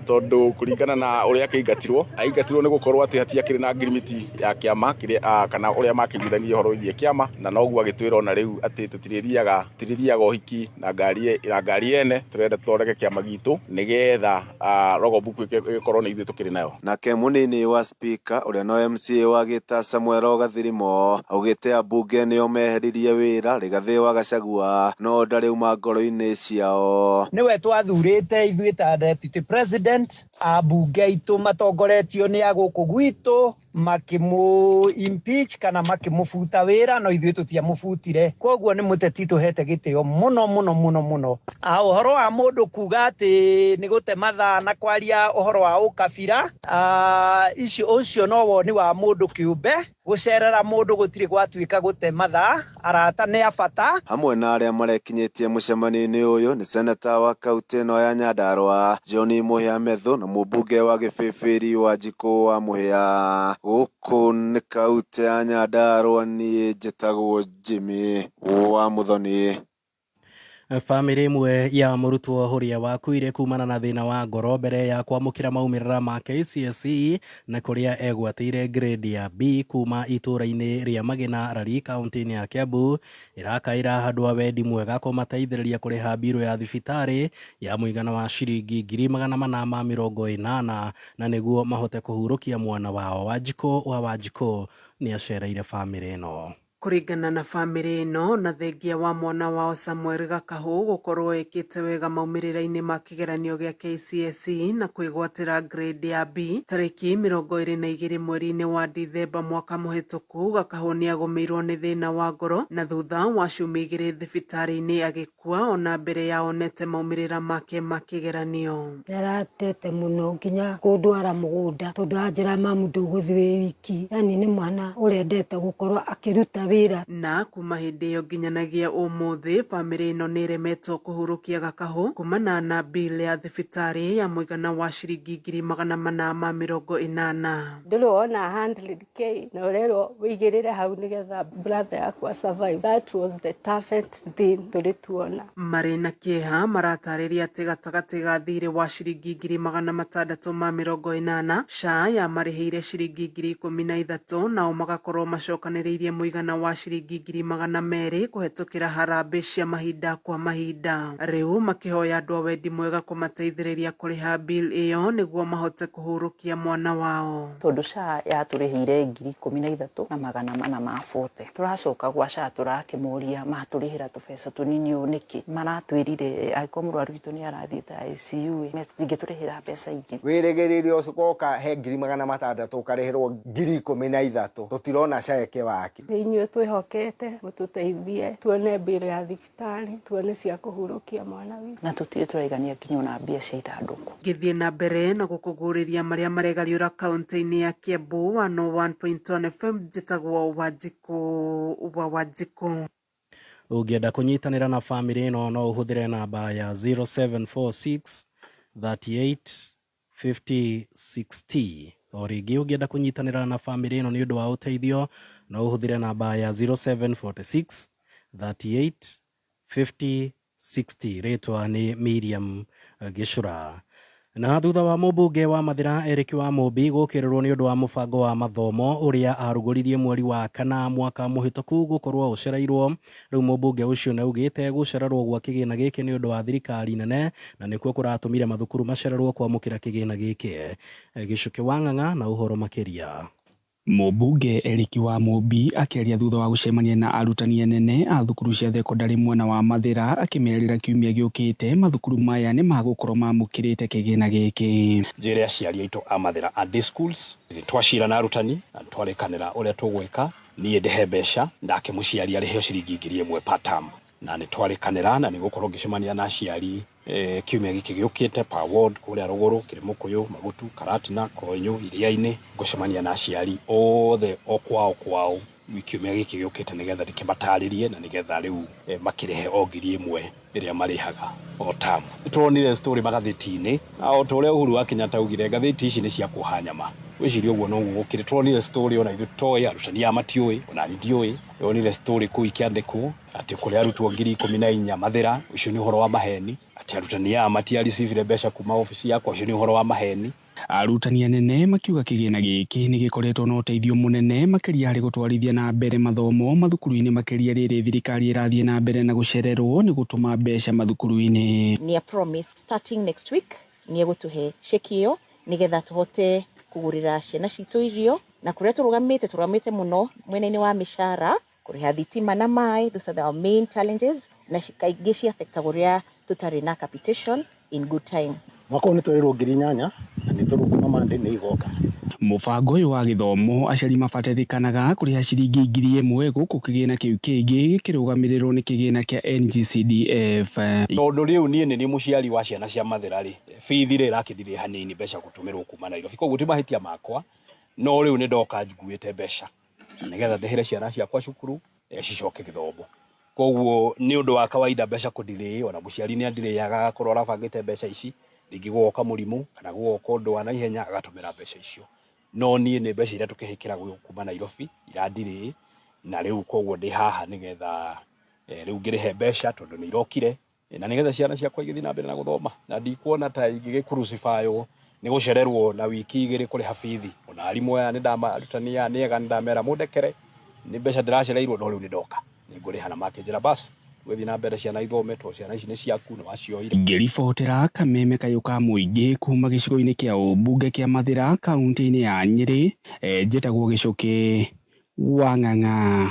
Tondũ kũringana na ũrĩa akĩingatirwo, aingatirwo nĩ gũkorwo atĩ hatiakĩrĩ na ngirimiti ya kĩama kĩrĩa kana ũrĩa makĩiguithanirie ũhoro wĩgiĩ kĩama, na noguo agĩtwĩra ona rĩu atĩ tũtirĩthiaga ũhiki na ngari ene, tũrenda tũthondeke kĩama gitũ nĩgetha logbook ĩgĩkorwo nĩ ithuĩ tũkĩrĩ nayo. Nake mũnini wa spika ũrĩa no MCA wa Gĩta Samuel Gathirimo augĩte ambunge nĩo meheririe wĩra Rigathĩ wa Gachagua no ndarĩ uma ngoro-inĩ ciao. Nĩwe twathurĩte ithuĩ ta deputy president, ambunge aitũ matongoretio nĩ a gũkũ gwitũ makĩmũ impeach kana makĩmũbuta wĩra, no ithuĩ tũtiamũbutire. Koguo nĩ mũteti tũhete gĩtĩo mũno mũno mũno mũno. Ũhoro wa mũndũ kuga atĩ nĩ gũte mathaa na kwaria ũhoro wa ũkabira, ũcio no woni wa mũndũ kĩũmbe. Gũcerera mũndũ gũtirĩ gwatuĩka gũte mathaa, arata nĩ a bata. Hamwe na arĩa marekinyĩtie mũcemanio-inĩ ũyũ nĩ seneta wa kaunti ĩno ya Nyandarua John Mũhĩa Methu na mũmbunge wa Gĩbĩbĩri Wanjikũ wa Mũhĩa. Gũkũ nĩ kaunti ya Nyandarua, niĩ njĩtagwo Jimmy wa Muthoni. Bamĩrĩ ĩmwe ya mũrutwo ũrĩa wakuire kumana na thĩna wa ngoro mbere ya kwamũkĩra maumĩrĩra ma KCSE na kũrĩa egwatĩire grade ya B kuma itũũra-inĩ rĩa Magina Rari kaunti-inĩ ya Kiambu ĩrakaĩra andũ a wendi mwega kũmateithĩrĩria kũrĩha mbirũ ya thibitarĩ ya mũigana wa ciringi 480,000 na nĩguo mahote kũhurũkia mwana wao. Wanjikũ wa Wanjikũ nĩ acereire bamĩrĩ ĩno. Kũringana na bamĩrĩ ĩno na thengia wa mwana wao Samuel Gakahũ gũkorwo ekĩte wega maumĩrĩra-inĩ ma kĩgeranio gĩa KCSE na kwĩgwatĩra grade ya B tarĩki 22 mweri-inĩ wa Dithemba mwaka mũhĩtũku, Gakahũ nĩagũmĩirwo nĩ thĩna wa ngoro na thutha wa ciumia igĩrĩ thibitarĩ-inĩ agĩkua ona mbere ya onete maumĩrĩra make ma kĩgeranio. Nĩaratete mũno nginya kũndwara mũgũnda tondũ anjĩra mamu ndũgũthiĩ wĩ wiki, yani nĩ mwana ũrendete gũkorwo akĩruta wĩra. Na kuma hĩndĩ ĩyo nginyanagia ũmũthĩ bamĩrĩ ĩno nĩĩremetwo kũhurũkia Gakahũ kumana na bill ya thibitarĩ ya mũigana wa ciringi 480,000. Ndũrĩ wona 100k na ũrerwo wĩigĩrĩre hau nĩgetha brother yaku survive. That was the toughest thing tũrĩ tuona. Marĩ na kĩeha maratarĩria atĩ gatagatĩ ga thirĩ wa ciringi 680,000 SHA yamarĩhĩire ciringi 13,000 nao magakorwo macokanĩrĩirie mũigana wa ciringi 200,000 kũhetũkĩra harambĩ cia mahinda kwa mahinda. Rĩu makĩhoya andũ a wendi mwega kũmateithĩrĩria kũrĩha bill ĩyo nĩguo mahote kũhurũkia mwana wao. Tondũ SHA yatũrĩhĩire 13,440, tũracoka gwa SHA tũrakĩmoria matũrĩhĩra tũbeca tũnini ũũ nĩkĩ? Maratwĩrire angĩkorwo mũrwaru witũ nĩ arathiĩte ICU matingĩtũrĩhĩra mbeca ingĩ. Wĩrĩgĩrĩre ũgoka he 600,000 ũkarĩhĩrwo 13,000, tũtirona SHA ĩke waki. Nĩ inyuĩ twĩhokete mũtũteithie tuone bill ya thibitarĩ, tuone cia kũhurũkia mwana witũ. Na tũtirĩ tũraigania nginya ona mbia cia ithandũkũ. Ngĩthiĩ na mbere na gũkũguũrĩria marĩa maregariũra kaunti-inĩ ya Kiambu, 101.1 FM, njĩtagwo Wanjikũ wa Wanjikũ. Ũngĩenda kũnyitanĩra na bamĩrĩ ĩno no ũhũthĩre namba ya 0746 38 50 60. O rĩngĩ ũngĩenda kũnyitanĩra na bamĩrĩ ĩno nĩ ũndũ wa ũteithio no ũhũthĩre namba ya 0746 38 50 60. Rĩtwa nĩ Miriam Gĩcũra. Na thutha wa mũmbunge wa Mathĩra Eric wa Mũmbi gũkĩrĩrwo nĩ ũndũ wa mũbango wa mathomo ũrĩa arugũririe mweri wa kana mwaka mũhĩtũku gũkorwo ũcereirwo, rĩu mũmbunge ũcio nĩaugĩte gũcererwo gwa kĩgĩna gĩkĩ nĩ ũndũ wa thirikari nene na nĩkuo kũratũmire mathukuru macererwo kwamũkĩra kĩgĩna gĩkĩ. Gĩcũkĩ wa Ng'ang'a na ũhoro makĩria. Mũmbunge Eric wa Mũmbi akĩaria thutha wa gũcemania na arutani anene a thukuru cia thekondarĩ mwena wa Mathĩra akĩmerĩra kiumia gĩũkĩte mathukuru maya nĩ magũkorwo mamũkĩrĩte kĩgĩna gĩkĩ. Njĩre aciari aitũ a Mathĩra a day schools twacira na arutani na twarĩkanĩra ũrĩa tũgwĩka, niĩ ndĩhe mbeca nake mũciari arĩheo ciringi 1,000 per term, na nĩ twarĩkanĩra na nĩgũkorwo ngĩcemania na aciari kiumia gĩkĩ gĩũkĩte per ward kũrĩa Rũgũrũ, Kĩrĩmũkũyũ, Magutu, Karatina, Konyũ, Iria-inĩ, ngũcemania na aciari othe o kwao kwao Kiumia gĩkĩ gĩũkĩte nĩgetha ndĩkĩmatarĩrie na nĩgetha rĩu makĩrĩhe o 1,000 ĩrĩa marĩhaga o tamu. Turonire story magathĩti-inĩ na o ta ũrĩa Uhuru wa Kenyatta augire, ngathĩti ici nĩ cia kuoha nyama. Ngwĩciria ũguo noguo gũkĩrĩ. Turonire story ona ithuĩ tũtoĩ, arutani aya matiũĩ, ona niĩ ndiũĩ. Turonire story kũu ikĩandĩkwo atĩ kũrĩ arutwo 14,000 Mathĩra, ũcio nĩ ũhoro wa maheni. Atĩ arutani aya matiarecivire mbeca kuma obici yakwa, ũcio nĩ ũhoro wa maheni. Arutani anene makiuga kĩgĩna gĩkĩ nĩ gĩkoretwo na ũteithio mũnene makĩria harĩ gũtwarithia na mbere mathomo mathukuru-inĩ, makĩria rĩrĩ thirikari ĩrathiĩ na mbere na gũcererwo nĩ gũtũma mbeca mathukuru-inĩ. Nĩ a promise starting next week nĩ egũtũhe cheki ĩyo nĩgetha tũhote kũgũrĩra ciana citũ irio, na kũrĩa tũrũgamĩte, tũrũgamĩte mũno mwena-inĩ wa mĩcara, kũrĩha thitima na maĩ. Those are our main challenges, na kaingĩ ci affectagwo rĩrĩa tũtarĩ na capitation in good time. Mwaka ũyũ nĩ twerirwo 8,000 na nĩ tũrũ kuma Monday nĩ igoka. Mũbango ũyũ wa gĩthomo aciari mabatarĩkanaga kũrĩha ciringi 1,000, gũkũ kĩgĩna kĩu kĩngĩ gĩkĩrũgamĩrĩrwo nĩ kĩgĩna kĩa NGCDF. Tondũ rĩu niĩ nĩ niĩ mũciari wa ciana cia Mathĩra rĩ, bithi rĩ ĩrakĩndirĩ hanini mbeca gũtũmĩrwo kuma Nairobi, koguo ti mahĩtia makwa, no rĩu nĩ ndoka nguĩte mbeca nĩgetha ndĩhĩre ciana ciakwa cukuru cicoke gĩthomo. Koguo nĩ ũndũ wa kawaida mbeca kũndirĩĩ, ona mũciari nĩ andirĩaga agakorwo arabangĩte mbeca ici, rĩngĩ gũgoka mũrimũ kana gũgoka ũndũ wa naihenya agatũmĩra mbeca icio. No niĩ nĩ mbeca iria tũkĩhĩkĩra kuma Nairobi irandirĩĩ, na rĩu koguo ndĩ haha nĩgetha rĩu ngĩrĩhe mbeca tondũ nĩ irokire, na nĩgetha ciana ciakwa igĩthiĩ na mbere na gũthoma, na ndikuona ta ingĩgĩcrucifywo nĩ gũcererwo na wiki 2 kũrĩha bithi. Ona arimũ aya nĩ ndama, arutani aya nĩ ega, nĩ ndamera mũndekere nĩ mbeca ndĩracereirwo, no rĩu nĩ ndoka nĩ ngũrĩha, na makĩnjĩra bas gwĩthiĩ na mbere ciana ithome tondũ ciana ici nĩ ciaku nĩ wacioire. Ngĩribotera Kameme Kayũ ka Mũingĩ kuma gĩcigo-inĩ kĩa ũmbunge kĩa Mathĩra kaunti-inĩ ya Nyĩrĩ, njĩtagwo Gĩcũkĩ wa Ng'ang'a.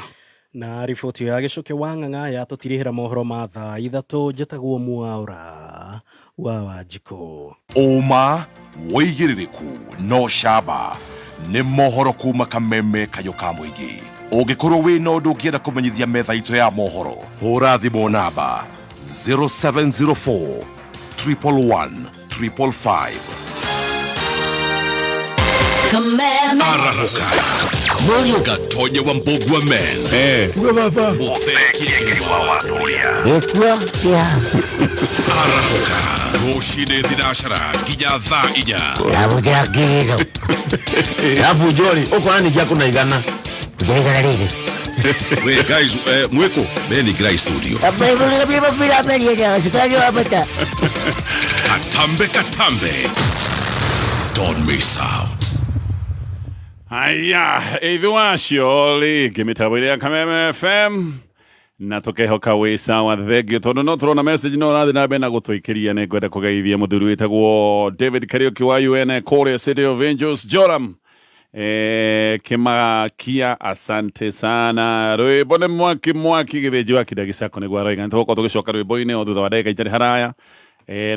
Na riboti ya Gĩcũkĩ wa Ng'ang'a yatũtirihĩra mohoro ma thaa 3. Njĩtagwo Mwaũra wa Wanjikũ. Ũma wĩigĩrĩrĩku no camba nĩ mohoro kuma Kameme Kayũ ka Mũingĩ. Ũngĩkorwo wĩna ũndũ ũngĩenda kũmenyithia metha itũ ya mohoro, hũra thimũ namba 0704 111 555. Kameme. Arahũka Mũriũ Gatonye wa Mbũgua men Mũthekie wa Watoria. Gĩkua kĩa Arahũka rũcinĩ thinacara nginya thaa 4. Ndamũkĩra kĩgĩno. Arabu njori ũkona ningĩ akũna igana. Njĩra igana rĩrĩ. We guys, mwĩkũ mbere ningĩrai studio. Katambe katambe, don't miss out. Haya, ithu wacio rĩngĩ mĩtambo-inĩ ya Kameme FM, na tũkehoka wĩ sawa. Thengio tondũ no tũrona message no ũrathiĩ na mbere na gũtũikĩria. Nĩ ngwenda kũgeithia mũthuri wĩtagwo David Kariuki wa UN kũrĩa City of Angels Joram Kimakia, asante sana. Rwĩmbo nĩ mwaki mwaki gĩthĩnji wa kinda gĩcako nĩguo aroiga. Nĩ tũgũkorwo tũgĩcoka rwĩmbo-inĩ o thutha wa ndagĩka itarĩ haraya.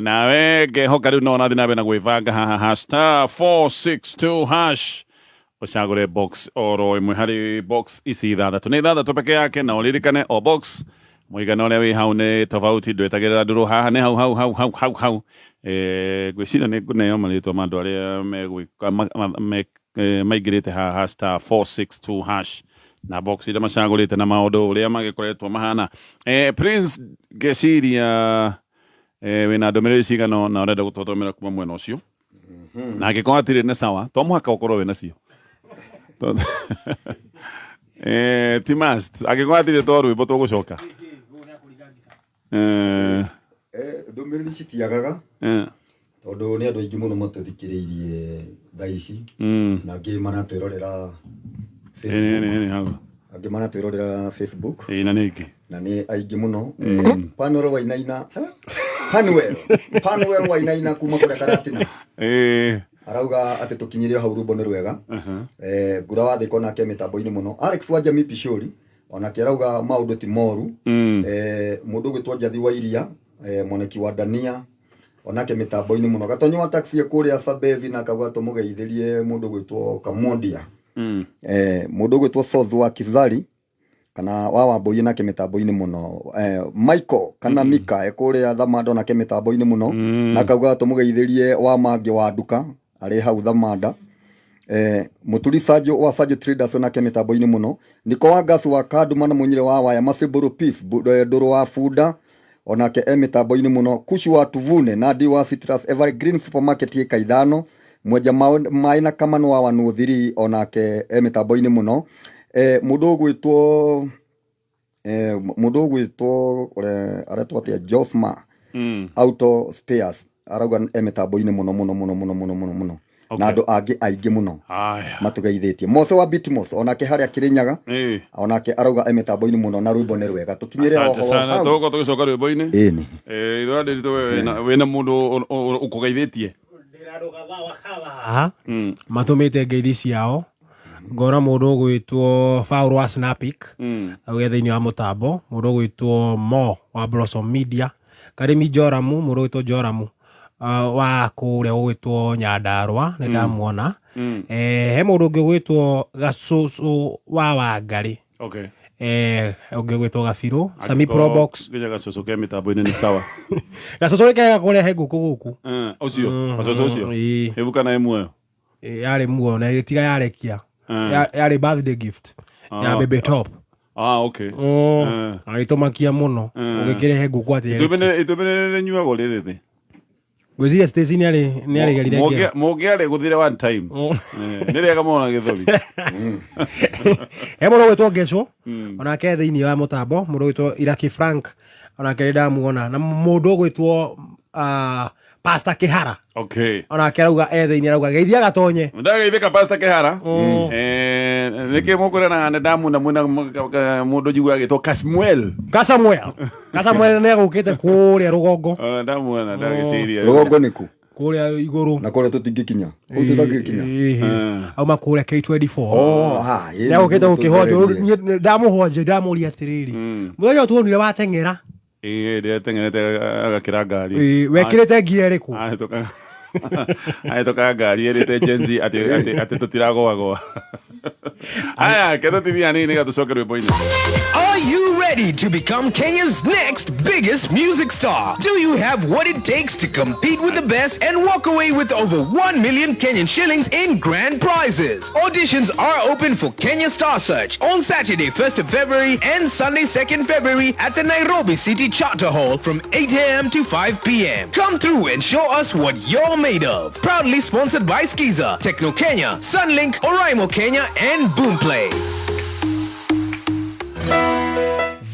Nawe ngehoka rĩu no ũrathiĩ na mbere na gwĩbanga haha ha star 462 hash, ũcagũre box oro ĩmwe harĩ box ici 6, nĩ 6 peke yake, na ũririkane o box mũigana ũrĩa wĩ hau nĩ tofauti, ndwetagĩrĩra ndũrũ haha nĩ hau hau hau hau hau hau. Ngwĩciria nĩ ngũneo marĩtwa ma andũ arĩa megwĩka maingĩrĩte haha star 462 hash na box iria macagũrĩte na maũndũ ũrĩa magĩkoretwo mahana. Prince, ngeciria wĩna ndũmĩrĩri cigana na ũrenda gũtũthomera kuma mwena ũcio, na angĩkorwo hatirĩ nĩ sawa, to mũhaka ũkorwo wĩ nacio. Ti must, angĩkorwo hatirĩ to rwĩmbo tũgũcoka. Ndũmĩrĩri citiagaga tondũ nĩ andũ aingĩ mũno matũthikĩrĩirie thaa ici, na angĩ maratwĩrorera Facebook. Ĩĩ, hau. Angĩ maratwĩrorera Facebook. Ĩĩ, na nĩ aingĩ. Na nĩ aingĩ mũno. Panuel Wainaina, Panuel Wainaina kuma kũrĩa Karatina arauga atĩ tũkinyire hau rwĩmbo nĩ rwega. Ngura wa Thĩka onake mĩtambo-inĩ mũno. Alex wa Jamii Pishori onake arauga maũndũ ti moru. Mũndũ ũgwĩtwo Njathi wa Iria, mwanaki wa Dania onake mĩtambo-inĩ mũno. Gatonyo wa taxi kũrĩa Sabezi na akauga tũmũgeithĩrie mũndũ ũgwĩtwo Kamondia. Mũndũ ũgwĩtwo Soth wa Kizari kana wa Wambũi nake mĩtambo-inĩ mũno. Michael kana Mika kũrĩa Thamanda onake mĩtambo-inĩ mũno, na akauga tũmũgeithĩrie wa Mangĩ wa Nduka arĩ hau Thamanda. Muturi Sajo wa Sajo Traders onake mitambo-inĩ mũno. Niko wa Gas wa Kanduma na Munyire wa Waya Masiburu Peace Ndũrũ wa Bunda onake e mitambo-inĩ mũno. Kushi wa Tuvune Nandi wa Citrus Evergreen Supermarket ĩka ithano Mwenja maĩ na Kamano wa Wanuthiri onake e mitambo-inĩ mũno. Mũndũ ũgwĩtwo mũndũ ũgwĩtwo aretwo atĩa Josma Auto Spares arauga e mitambo-inĩ mũno mũno mũno mũno mũno mũno mũno. Na andũ angĩ aingĩ mũno matugeithĩtie. Mose wa Bitmos onake harĩa Kĩrĩnyaga onake arauga e mĩtambo-inĩ mũno na rwĩmbo nĩ rwega. Tũkinyĩre Asante oho sana. hau. Tũgũkorwo tũgĩcoka rwĩmbo-inĩ. Ĩni. Ithuĩ andĩritũ wĩna mũndũ ũkũgeithĩtie. Haha matũmĩte ngeithi ciao ngona mũndũ ũgwĩtwo Paul wa Snapic auge thĩinĩ wa mũtambo, mũndũ ũgwĩtwo Mo wa Blossom Media, Karĩmi Joramu, mũndũ ũgwĩtwo Joramu wa kũrĩa gũgwĩtwo Nyandarũa nĩ ndamuona. He mũndũ ũngĩ ũgwĩtwo Gacũcũ wa Wangarĩ. Okay. Ũngĩ ũgwĩtwo Gabirũ Sami Angĩkorwo Probox. nginya gacũcũ ke mĩtambo-inĩ nĩ sawa. Gacũcũ nĩ kega kũrehe ngũkũ gũkũ. Ũcio gacũcũ ũcio ĩbu kana ĩ muoyo? Yarĩ muoyo na ĩtiga yarekia. Yarĩ birthday gift ya Bebe Top. Ah, okay. Agĩtũmakia mũno ũgĩkĩrehe ngũkũ atĩ yarekia. Itumbĩ nĩ rĩnyuagwo rĩrĩ thĩ. Ngwĩciria Stacy nĩarĩgerire ngero. Mũngĩarĩ gũthire one time. Nĩ rĩega mũno na gĩthũri. He mũndũ ũgwĩtwo Ngecũ onake thĩinĩ wa mũtambo, mũndũ ũgwĩtwo Iraki Frank onake nĩ ndamuona, na mũndũ ũgwĩtwo Pastor Kĩhara Okay. onake arauga e thĩinĩ, arauga geithia gatonye. Ndageithĩka Pastor Kĩhara. Nĩkĩ mũkwĩranaga nĩ ndamuona mwĩna mũndũ njiguaga agĩtwo Kasmuel. Kasamuel. Kasamuel nĩ agũkĩte kũrĩa rũgongo. Ndamuona ndagĩciria. Rũgongo nĩkũ? Kũrĩa igũrũ. Na kũrĩa tũtingĩkinya. Kũu tũtangĩkinya. Auma kũrĩa K24. Oh, ha, ĩĩ, Nĩ agũkĩte nĩguo gũkĩhonjwo. tũthererie. Niĩ ndamũhonja ndamũria atĩrĩrĩ, mũthenya ũyũ tuonire wateng'era. Ĩĩ, ndĩrateng'erete agakĩra ngari. Wekĩrĩte ngia ĩrĩkũ? Ahĩtũkaga ngari ĩrĩte Gen Z atĩ tũtiragũagũa. Aya, ke tũtithia hanini nĩgetha tũcoke rwĩmbo-inĩ. Are you ready to become Kenya's next biggest music star? Do you have what it takes to compete with the best and walk away with over 1 million Kenyan shillings in grand prizes? Auditions are open for Kenya Star Search on Saturday, 1st of February and Sunday, 2nd February at the Nairobi City Charter Hall from 8 a.m. to 5 p.m. Come through and show us what you're made of. Proudly sponsored by Skiza, Techno Kenya, Sunlink, Oraimo Kenya, and Boomplay.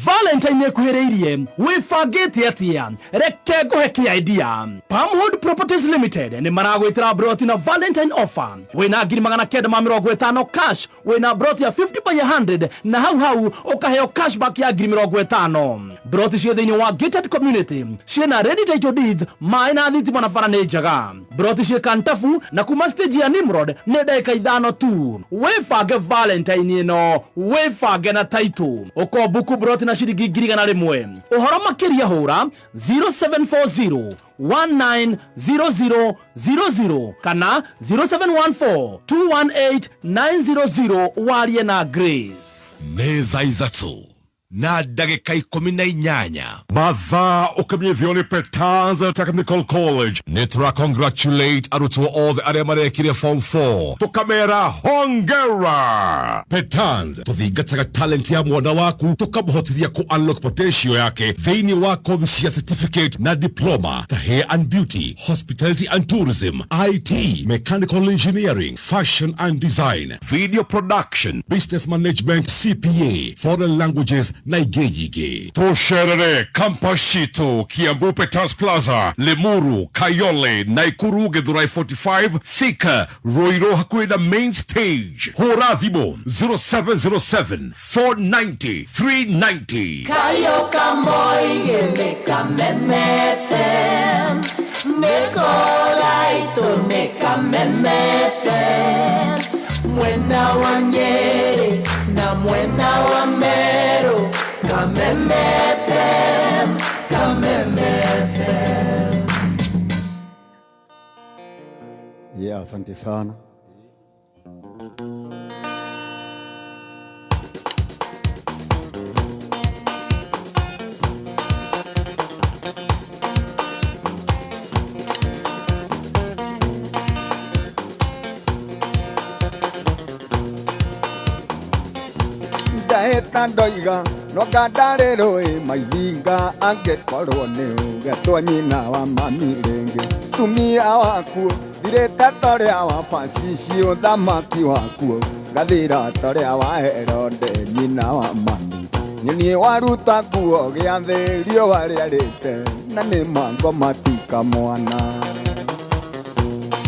Valentine ĩkuhĩrĩirie, wĩbangĩte atĩa? Reke ngũhe kĩ idea. Palmwood Properties Limited nĩ maragwĩtĩra broti na Valentine offer. Wĩna 950,000 cash, wĩna broti ya 50 by 100 na hau hau ũkaheo cashback ya 50,000. Broti ciĩ thĩinĩ wa gated community, ciĩna ready title deeds, maĩ na thitima na bara nĩ njega. Broti ciĩ Kantafu na kuma stage ya Nimrod nĩ ndagĩka 5 tu. Wĩbange Valentine ĩno, wĩbange na title. Ũkombuku broti na ciringi 100,000. Ũhoro makĩria hũra 0740 190000 kana 0714 218 900 warie na Grace. Nĩ thaa 3 na ndagĩka 18 mathaa ũkĩmenyithio nĩ Petans Technical College. Nĩ tũra congratulate arutwo othe arĩa marekire form 4, tũkamera hongera. Petans tũthingataga talent ya mwana waku, tũkamũhotithia kũ unlock potential yake thĩinĩ wa kothi cia certificate na diploma ta hair and beauty, hospitality and tourism, IT, mechanical engineering, fashion and design, video production, business management, CPA, foreign languages na ingĩ nyingĩ. Tũcerere campus citũ Kiambu Peters Plaza, Limuru, Kayole, Naikuru, Githurai 45, Thika, Ruiru hakuhĩ na main stage. Hũra thimũ 0707 490 390. Kayo kamoige Kameme FM Nikolaito ne Kameme FM Mwena wa Nyeri na mwena wa Meru Kameme FM, Kameme FM. Yeah, asante sana. Ndahĩta ndoiga no ngandarĩ rũĩ maithinga angĩkorwo nĩ ũgetwo nyina wa mami rĩngĩ tumia wakuo thirĩte torĩa wa bacici ũthamaki wakuo ngathira torĩa wa Herode nyina wa mami nĩ waruta nguo gĩathĩ riũa rĩarĩte na nĩ mangoma tika mwana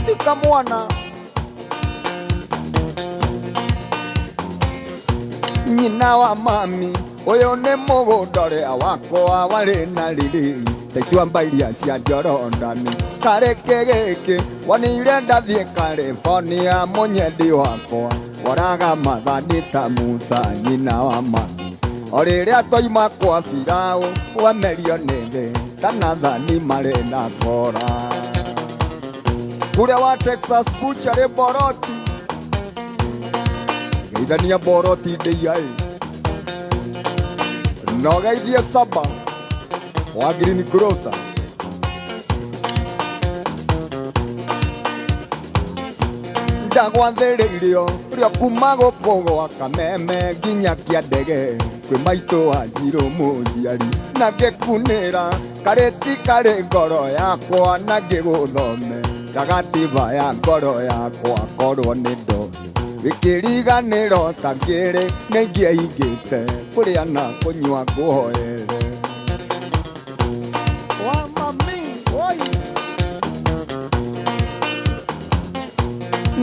tika mwana nyina wa mami ũyũ nĩ mũgũnda ũrĩa wakwa warĩ na riri ta ituamba iria cia Jorodani karĩkĩ gĩkĩ wonire ndathiĩ California mũnyendi wakwa woraga mathani ta Musa nyina wa mami o rĩrĩa twaima kwa Firaũ wemerio nĩ thĩ ta Nathani marĩ na kora kũrĩa wa Texas Butchery Boroti geithania Boroti ndĩiaĩ no geithie Saba wa Green Grocer ndagwathĩrĩirio rĩo kuma gũkũ gwa Kameme nginya Kĩandege kwĩ maitũ wa Njirũ mũnjiari na ngĩkunĩra karĩti karĩ ngoro yakwa na ngĩgũthome ndagatiba ya ngoro yakwa korwo nĩ ndoĩ wĩkĩriganĩro ta ngĩrĩ nĩingĩaingĩte kũrĩa na kũnyua ngũhoere wa mami oi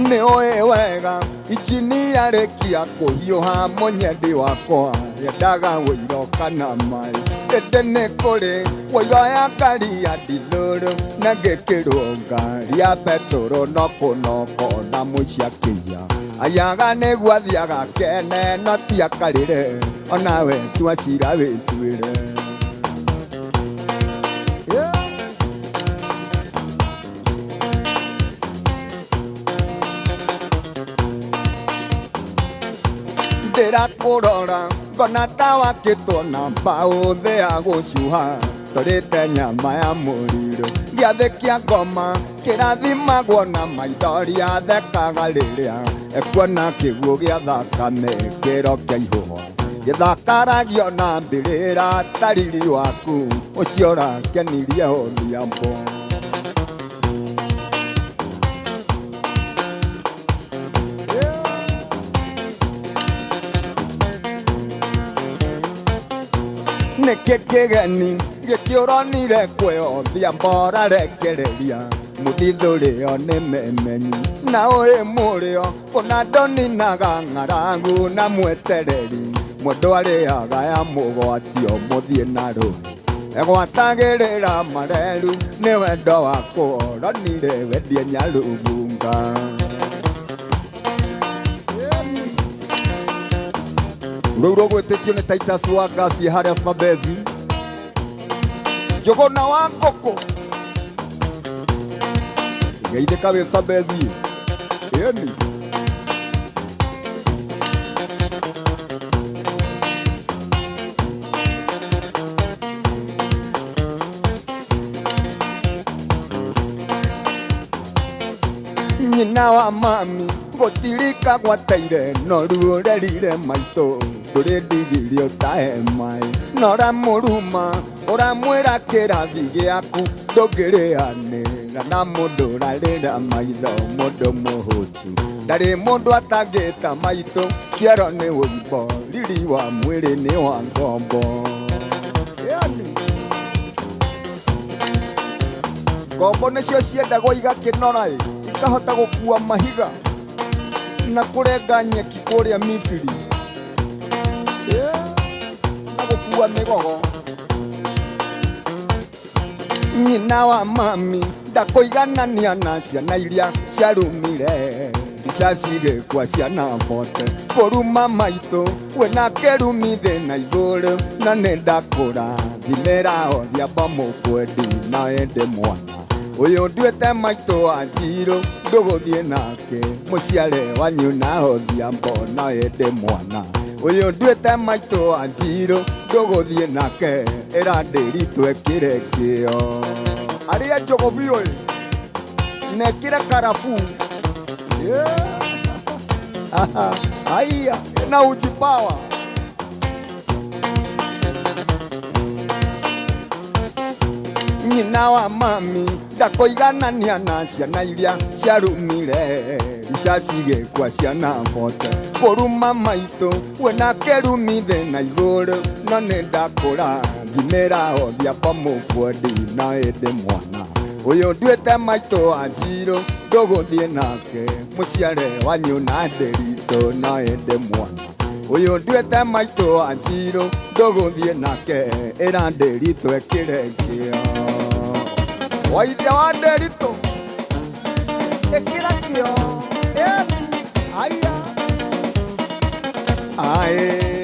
nĩ ũĩ wega injini yarĩkia kũhiũha mũnyendi wakwa yendaga wũiro kana maĩ ĩndĩ nĩ kũrĩ wũiro ya ngari ya ndithũrũ na ngĩkĩrwo ngari ya betũrũ no kũnoko na mũici akĩiya ayaga nĩguo athiaga kene no ti akarĩre onawe tua cira wĩtuĩre. Yeah. Ndĩrakũrora ngona ta wakĩtwo na mbaũ thĩ ya gũcuha tũrĩte nyama ya mũrirũ gĩathĩ kĩa ngoma kĩrathimagwo na maithori athekaga rĩrĩa ekuona kĩguũ gĩa thakame kĩro kĩa ihũa gĩthakaragio na mbĩrĩra ta riri waku ũcio ũrakenirie Odhiambo. Nĩkĩ kĩgeni gĩkĩ ũronire kwĩ Odhiambo ũrarekereria mũthithũrĩo nĩ memenyi na ũĩ mũrĩo kũna ndoninaga ng'aragu na mwetereri mũndũ arĩaga ya mũgwatio mũthiĩ na rũĩ egwatagĩrĩra mareru nĩ wendo wakwa ũronire wendie Nyarugunga. Rũu rũgwĩtĩkio nĩ Titus wa Ngasi harĩa Sabezi Njũgũna wa ngũkũ geithĩka wĩ Sabezi ĩni nyina wa mami gũtirika gwateire no ruo rerire maitũ ndũrĩ ndigiri ũtahe maĩ na ũramũruma ũramwĩra kĩrathi gĩaku ndũngĩrĩanĩra na mũndũ ũrarĩra maitho mũndũ mũhũtu ndarĩ mũndũ atangĩta maitũ kĩero nĩ ũimbo riri wa mwĩrĩ nĩ wa ngombo. Yani ngombo nĩcio ciendagwo igakĩnora ĩ ikahota gũkua mahiga na kũrenga nyeki kũrĩa Misiri yeah. Na gũkua mĩgogo nyina wa mami ndakũiganania na ciana iria ciarumire mbica cigĩkua ciana bote kũruma maitũ wĩna kĩrumi thĩ na igũrũ na nĩ ndakũra thimĩra Odhiambo mũkwendi na ĩndĩ mwana ũyũ nduĩte maitũ wa Njirũ ndũgũthiĩ nake mũciare wanyu na Odhiambo na ĩndĩ mwana ũyũ nduĩte maitũ wa Njirũ ndũgũthiĩ nake ĩra ndĩritũ ĩkĩre kĩo arĩa njũgũ biũ na ĩkĩre karabuu yeah. Aya na ujipawa. Nyina wa mami ndakũiganania na ciana iria ciarumire icacigĩkwa ciana bote kũruma maitũ wena kĩrumi thĩ na igũrũ no nĩ ndakũra ngimĩra othia pamũkwendi na ĩndĩ mwana ũyũ nduĩte maitũ wa njirũ ndũgũthiĩ nake mũciare wanyu na ndĩritũ na ĩndĩ mwana ũyũ nduĩte maitũ wa njirũ ndũgũthiĩ nake ĩra ndĩritũ ĩkĩre kĩo waithia wa ndĩritũ ĩkĩra kĩo aya ae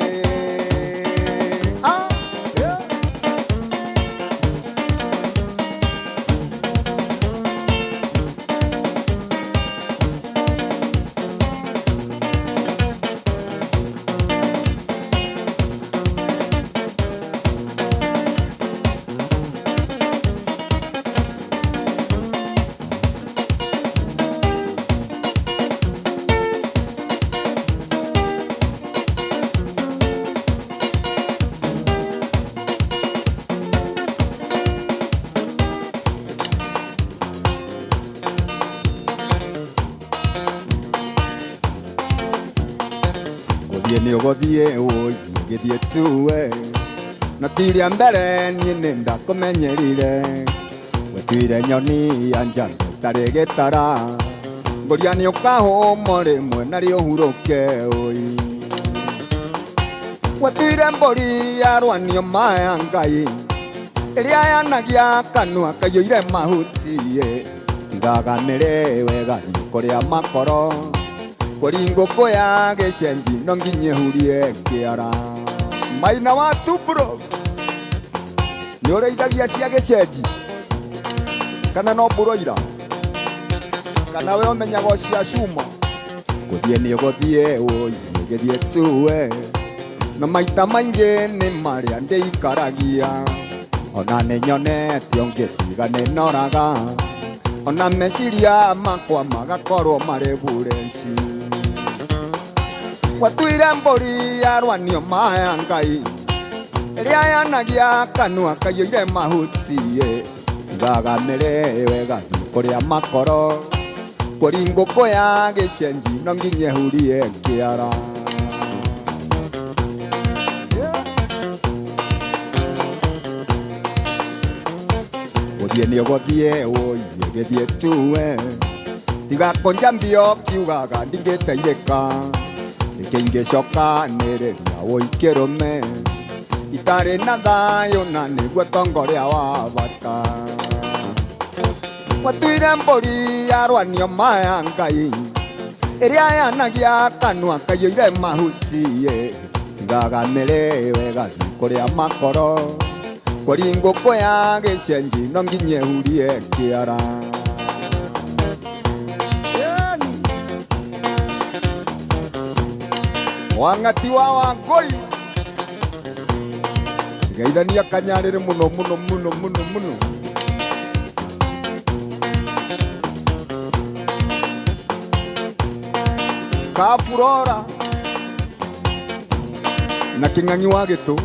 Nĩ ũgũthiĩ ũgĩthiĩ tuwe na tiria mbere niĩ nĩ ndakũmenyerire wetuire nyoni ya njano ĩtarĩ gĩtara ngũria nĩ ũkahũmwo rĩmwe narĩ ũhurũke ũi wetuire mbũri yarwanio maya Ngai ĩrĩa yanagia kanua kaiyũire mahuti tigaga mĩrĩ wega nĩ kũrĩa makoro kũri ngũkũ ya gĩcenji no nginya ĩhurie kĩara maina wa tubro nĩ ũrĩithagia cia gĩcenji kana no mbũroira kana we ũmenyaga o cia cuma gũthiĩ nĩ ũgũthiĩ ũi ũgĩthiĩ tuwe no maita maingĩ nĩ marĩa ndĩikaragia ona nĩ nyonete ũngĩtiga nĩ noraga ona meciria makwa magakorwo marĩ bureci watuire mbũri yarwanio maya Ngai ĩrĩa yanagia kanua kaiyũire mahuti tigaga mĩrĩ wega nĩ kũrĩa makoro kũri ngũkũ ya gĩcenji no nginya ĩhurie kĩara gũthiĩ nĩ ũgũthiĩ ũi ũgĩthiĩ tuwe tiga kũnjambia ũkiugaga ndingĩteithĩka nĩkĩ ingĩcokanĩrĩria wũi kĩrũme itarĩ na thayũ na nĩguo tongoria wa bata watuire mbũri yarwanio maya Ngai ĩrĩa yanagia kanua kaiyũire mahuti tigaga mĩrĩ wega nĩ kũrĩa makoro kũri ngũkũ ya gĩcenji no nginya ĩhurie kĩara wang'ati wa Wangũi geithania kanyarĩrĩ mũno mũno mũno mũno mũno Kafurora na Kĩng'ang'i wa Gĩtũ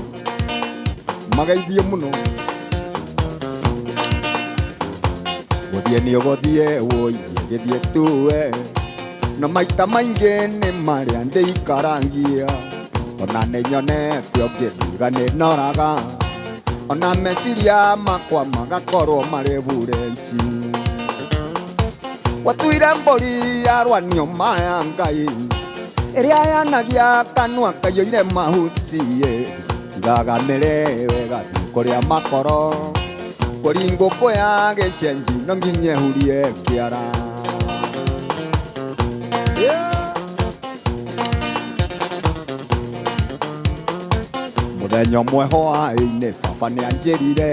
mageithie mũno gũthiĩ nĩ ũgũthiĩ ũi ũgĩthiĩ tuwe no maita maingĩ nĩ marĩa ndĩikarangia ona nĩ nyonete ũngĩtiga nĩ noraga ona meciria makwa magakorwo marĩ bureci watuire mbũri yarwanio maya Ngai ĩrĩa yanagia kanua kaiyũire mahuti tigaga mĩrĩ wega nĩ kũrĩa makoro kũri ngũkũ ya gĩcenji no nginya ĩhurie kĩara mũthenya ũmwe hwaĩ-inĩ baba nĩ anjĩrire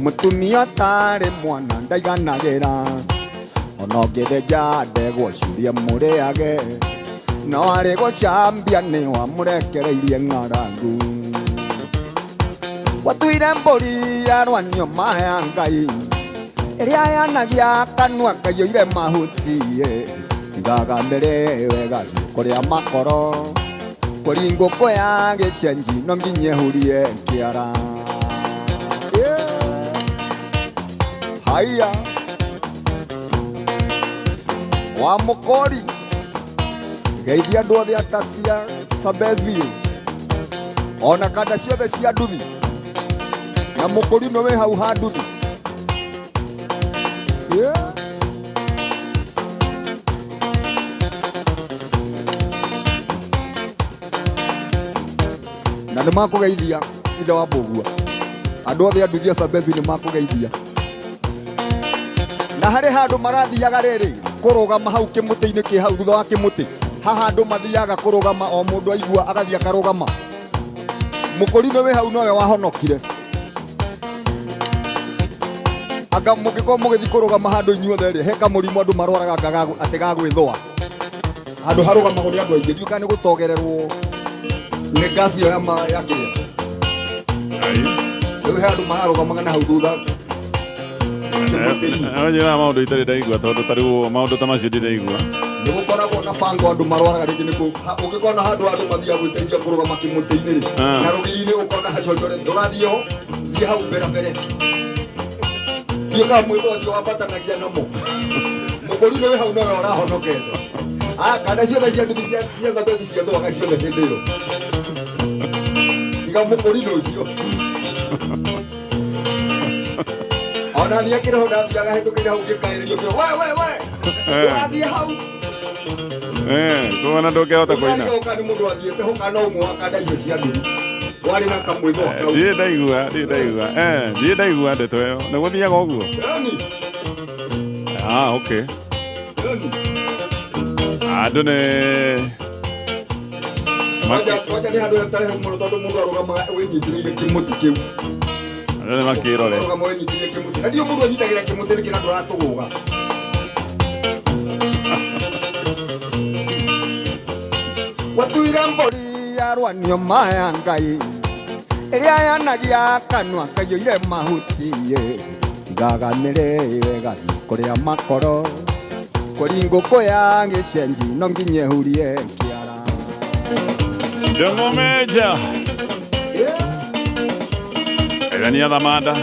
mũtumia ũtarĩ mwana ndaiganagĩra ona ũngĩthĩnja ndegwa ciũrie mũrĩage no arĩ gũcambia nĩ wamũrekereirie ng'aragu watuire mbũri yarwanio maya Ngai ĩrĩa yanagia kanua kaiyũire mahuti tigaga mĩrĩ wega nĩ kũrĩa makoro kũri ngũkũ ya gĩcenji no nginya ĩhurie kĩara Aya wa mukori geithia andũ othe a taxi ya Sabethio ona kanda ciothe cia nduthi na mũkũrinũ wĩ hau ha nduthi. Yeah. Na nĩ makũgeithia ithe wa mbũgua andũ othe a nduthi a Sabethi nĩ makũgeithia na harĩ handũ marathiaga rĩrĩ kũrũgama hau kĩmũtĩ-inĩ kĩ hau thutha wa kĩmũtĩ haha andũ mathiaga kũrũgama o mũndũ aigua agathiĩ akarũgama mũkũrinũ wĩ hau nowe wahonokire anga mũngĩkorwo mũgĩthiĩ kũrũgama handũ inyuothe rĩ he kamũrimũ andũ marwaraga atĩ gagwĩthũa handũ harũgamagwo nĩ andũ aingĩ ndiũĩ kana nĩ gũtogererwo nĩ ngasi ĩyo ya kĩrĩa rĩu he andũ mararũgamaga na hau thutha. Njĩra maũndũ itarĩ ndaigua tondũ ta rĩu maũndũ ta macio ndĩraigua nĩ gũkoragwo na bango andũ marwaraga rĩngĩ nĩ ũngĩkona handũ andũ mathiaga gwĩteithia kũrũgama kĩmũtĩ-inĩ rĩ na rũgiri-inĩ ũkona haconjore ndũgathiĩ ho thiĩ hau mbere mbere ndiũĩ kana mwĩtho ũcio wambatanagia namo mũkũrinũ wĩ hau nowe ũrahonokete. Aya kanda ciothe cia nduthi cia Thabethi ciathũaga ciothe hĩndĩ ĩyo tiga mũkũrinũ ũcio ona niĩ akĩrĩho ndathiaga hĩtũkĩire hau ngĩkaĩrĩrio kĩo we we we ũrathiĩ hau kuona ndũngĩhota kũina ũka nĩ mũndũ athiĩte ho kana ũmwe wa kanda icio cia nduthi warĩ na kamwĩthũa kau. Ndiĩ ndaigua ndiĩ ndaigua ndeto ĩyo nĩ gũthiaga ũguo. Ah, okay. Andũ nĩ Kwanja nĩ handũ hatarĩ hau mũno tondũ mũndũ arũgamaga wĩnyitĩrĩire kĩmũtĩ kĩu. Andũ nĩ makĩrore. Arũgama wĩnyitĩrĩire kĩmũtĩ na ndiũ mũndũ anyitagĩra kĩmũtĩ nĩkĩ na ndũratũgũga. Watuire mbũri yarwanio maya Ngai ĩrĩa yanagia kanua kaiyũire mahuti igaganĩre ĩgathiĩ kũrĩa makoro kũri ngũkũ ya gĩcenji no nginya ĩhurie kĩara. Ndũng'ũ Meja Egania Thamanda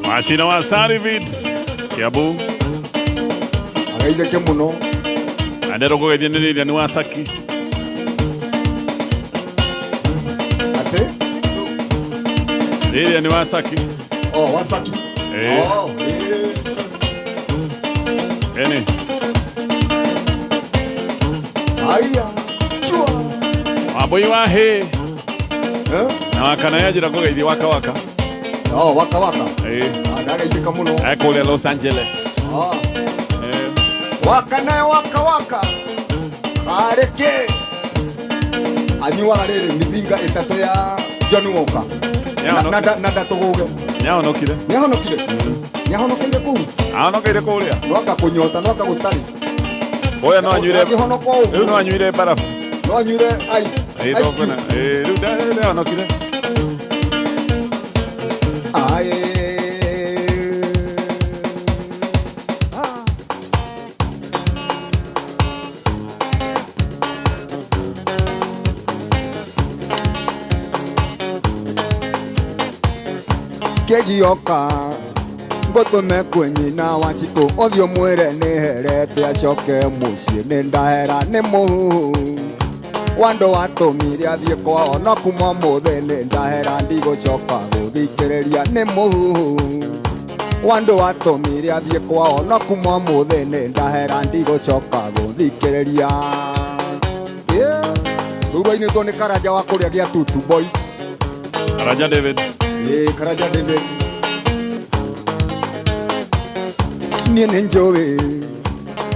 Wacina wa Sarivit Kiambu ageithĩke mũno na nderwo kũgeithia nĩ Lilian wa Saki atĩ Lilian wa Saki. Oh, wa Saki. Oh, ene aya chua Wambui wa hĩ na wakana yanjĩra kũgeithia waka waka. Oh, waka waka. Ndageithĩka mũno ekũrĩa Los Angeles. Waka nayo waka waka karĩkĩ anyuaga rĩrĩ mĩthinga ĩtatũ ya Johnny Walker na ndatũgũge. Nĩahonokire. Nĩahonokire. Nĩahonokeire kũu. Ahonokeire kũrĩa. No anga kũnyota no anga gũtarĩ. Oya no anyuire. Angĩhonoka ũguo. Rĩu no anyuire barafu. No anyuire ice. Rĩu nĩahonokire. Aye. Kĩgioka ngũtũme kwĩ nyina wa Cikũ ũthiĩ ũmwĩre nĩ herete acoke mũciĩ nĩ ndahera nĩ mũhuhu wandũ watũmire athiĩ kwao no kuma ũmũthĩ nĩ ndahera ndigũcoka gũthikĩrĩria nĩ mũhuhu wandũ watũmire athiĩ kwao no kuma ũmũthĩ nĩ ndahera ndigũcoka gũthikĩrĩria. Rĩu rwainĩtwo nĩ Karanja wa kũrĩa gĩa Tutu Boys. Karanja David. Karanja David. Niĩ nĩ njũĩ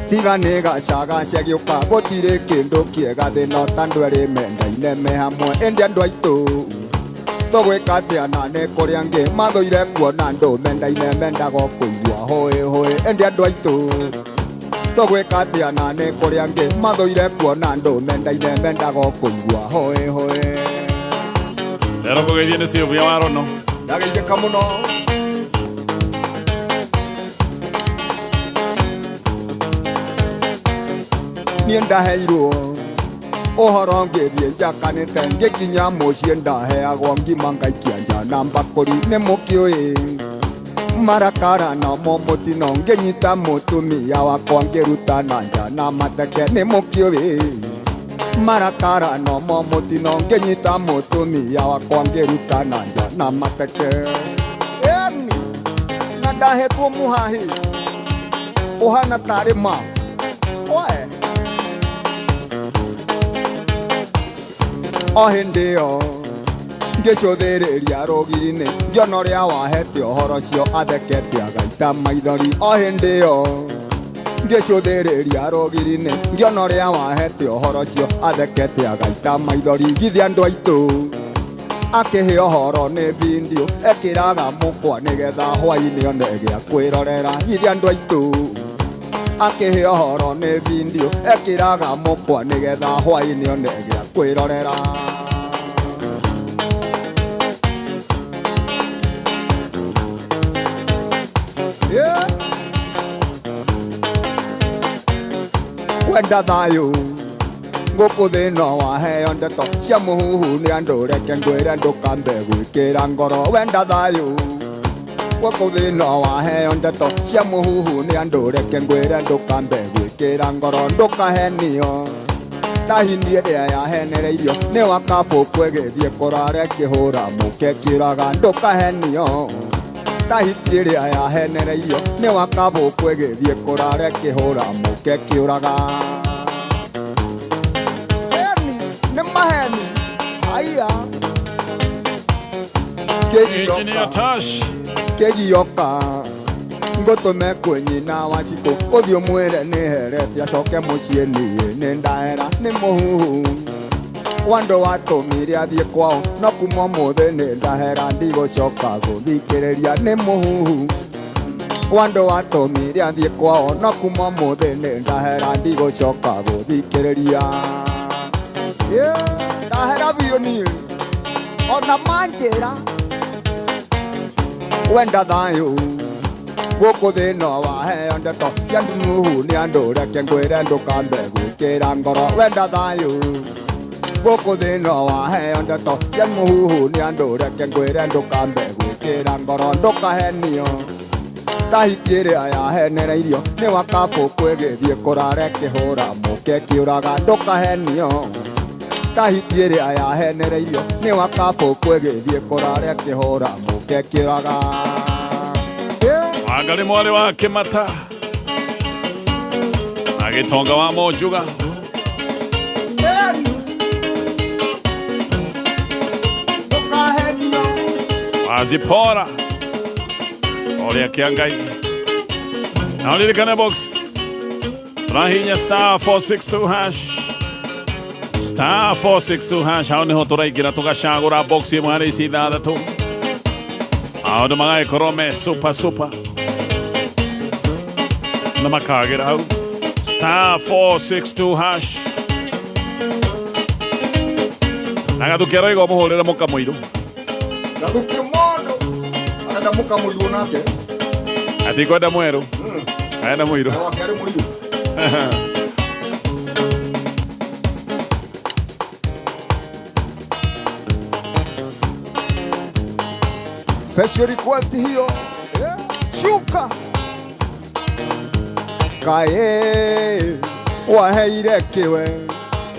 tiga nĩ gacagaca gĩũka gũtirĩ kĩndũ kĩega thĩ no ta andũ erĩ mendaine me hamwe ĩndĩ andũ aitũ tũgwĩka atĩa na nĩ kũrĩ angĩ mathũire kuona andũ mendaine mendaga o kũigua hũĩ hũĩ ĩndĩ andũ aitũ tũgwĩka atĩa na nĩ kũrĩ angĩ mathũire kuona andũ mendaine mendaga o kũigua hũĩ hũĩ. Ndero kũgeithia nĩ Sylvia wa Rono. Ndageithĩka mũno. Niĩ ndaheirwo ũhoro ngĩthiĩ njakanĩte ngĩkinya mũciĩ ndaheagwo ngima ngaikia nja na mbakũri nĩ mũkĩũĩ Marakara namo mũtino ngĩnyita mũtumia wakwa ngĩruta na nja na mateke nĩ mũkĩũĩ. Marakara nomo mũtino ngĩnyita mũtumia wakwa ngĩruta na nja na mateke. Eni na ndahetwo mũhahi ũhana tarĩ ma oe. O hĩndĩ ĩyo ngĩcũthĩrĩria rũgiri-inĩ ngĩona ũrĩa wahete ũhoro ũcio athekete agaita maithori. O hĩndĩ ĩyo ngĩcũthĩrĩria rũgiri-inĩ ngĩona ũrĩa wahete ũhoro ũcio athekete agaita maithori. Githĩ andũ aitũ akĩhe ũhoro nĩ bindiũ ekĩraga mũkwa nĩgetha hwainĩ one gĩa kwĩrorera. Githĩ andũ aitũ akĩhe ũhoro nĩ bindiũ ekĩraga mũkwa nĩgetha hwainĩ one gĩa kwĩrorera. Yeah. Wenda thayũ gũkũ thĩna waheo ndeto cia mũhuhu nĩ andũ reke ngwĩre ndũkambe gwĩkĩra ngoro. Wenda thayũ gũkũ thĩna waheo ndeto cia mũhuhu nĩ andũ reke ngwĩre ndũkambe gwĩkĩra ngoro. Ndũkahenio tahini ĩrĩa yahenereirio nĩ wakabũkũ ĩgĩthiĩ kũrara ĩkĩhũra mũke kĩraga. Ndũkahenio tahiti ĩrĩa yahenereirio nĩ wakabũkũ ĩgĩthiĩ kũrara ĩkĩhũra mũke kĩũraga. Eni nĩ maheni haiya. Engineer Tash Kĩgioka ngũtũme kwĩ nyina wa Cikũ ũthiĩ ũmwĩre nĩ herete acoke mũciĩ niĩ nĩ ndahera nĩ mũhuhu. Wandũ watũmire athiĩ kwao no kuma ũmũthĩ nĩ ndahera ndigũcoka gũthikĩrĩria nĩ mũhuhu. Wandũ watũmire athiĩ kwao no kuma ũmũthĩ nĩ ndahera ndigũcoka gũthikĩrĩria. Ndahera biũ niĩ ona manjĩra. Wenda thayũ gũkũ thĩna waheo ndeto cia mũhuhu nĩ andũ reke ngwĩre ndũkambe gwĩkĩra ngoro. Wenda thayũ gũkũ thĩna waheo ndeto cia mũhuhu nĩ andũ reke ngwĩre ndũkambe gwĩkĩra ngoro. Ndũkahenio tahiti ĩrĩa yahenereirio nĩ wakabũkũ ĩgĩthiĩ kũrara ĩkĩhũra mũke kĩũraga. Ndũkahenio tahiti ĩrĩa yahenereirio nĩ wakabũkũ ĩgĩthiĩ kũrara ĩkĩhũra mũke kĩũraga. Wangarĩ mwarĩ wa Kĩmata na Gĩtonga wa Monjuga. Wazipora Oria Kiangai. Na uririkane box tũrahihinya star 462 hash star 462 hash hau nĩho tũraingĩra tũgacagũra box ĩmwe harĩ ici ithathatũ. Maũndũ magagĩkorwo me super super na makagĩra hau star 462 hash. Na Gathuki aroiga ũmũhũrĩre mũkamũirũ. Gathuki mondo arenda mũkamũirũ nake atikwenda mwerũ arenda mũirũ. Wake arĩ mũirũ. Special request hiyo. Yeah. Shuka kae waheire kiwe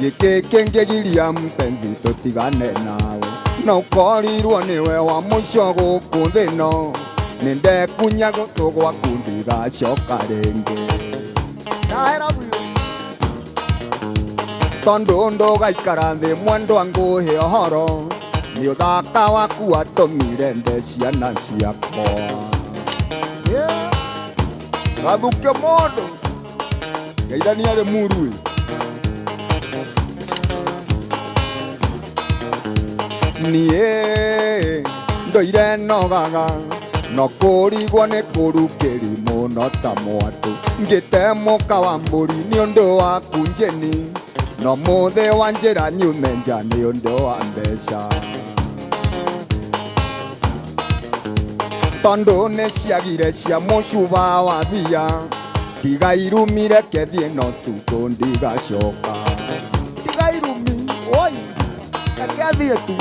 gĩkĩ kĩngĩgiria mpenzi tũtigane nawe no ũkorirwo nĩwe wa mũico gũkũ thĩ ĩno nĩ ndekunya gũtũ gwaku ndigacoka rĩngĩ. Ndahera biũ tondũ ndũgaikara thĩ mwendwa ngũhe ũhoro nĩ ũthaka waku watũmire nde ciana ciakwa. Yeah. Gathuke mondo ngeithania arĩ muru. Niĩ ndoire nogaga no kũrigwo nĩ kũrukĩri mũno ta mwatũ ngĩte mũka wa mbũri nĩ ũndũ waku njĩni no mũthĩ wa njĩra nyume nja nĩ ũndũ wa mbeca. Tondũ nĩ ciagire cia mũcuba wa mbia tiga irumi reke thiĩ no tukũ ndigacoka. Tiga irumi oi reke athiĩ tu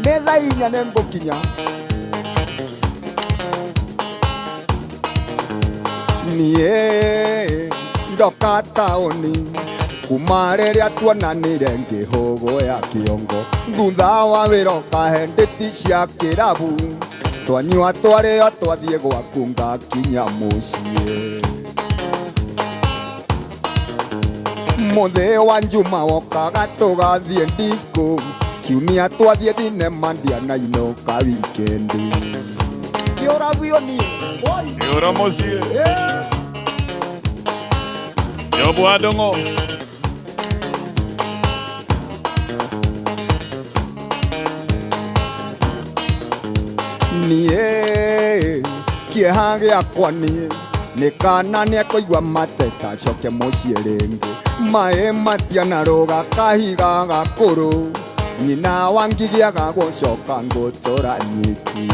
nĩ thaa inya nĩ ngũkinya. Niĩ ndoka taũni kuma rĩrĩa tuonanire ngĩhũgũya kĩongo thutha wa wĩra ũkahe ndĩti cia kĩrabu twanyua twarĩo twathiĩ gwaku ngakinya mũciĩ Mũthĩ wa Njuma wokaga tũgathiĩ disco kiumia twathiĩ thinema ndianainũka wikendi kĩũra biũ niĩ Kĩũra mũciĩ Jobu wa Ndũng'ũ Niĩ kĩeha gĩakwa niĩ nĩ kana nĩekũigua mateta acoke mũciĩ rĩngĩ maĩ matianarũga kahiga gakũrũ nyina wa ngigi aga gũcoka ngũtũra nyiki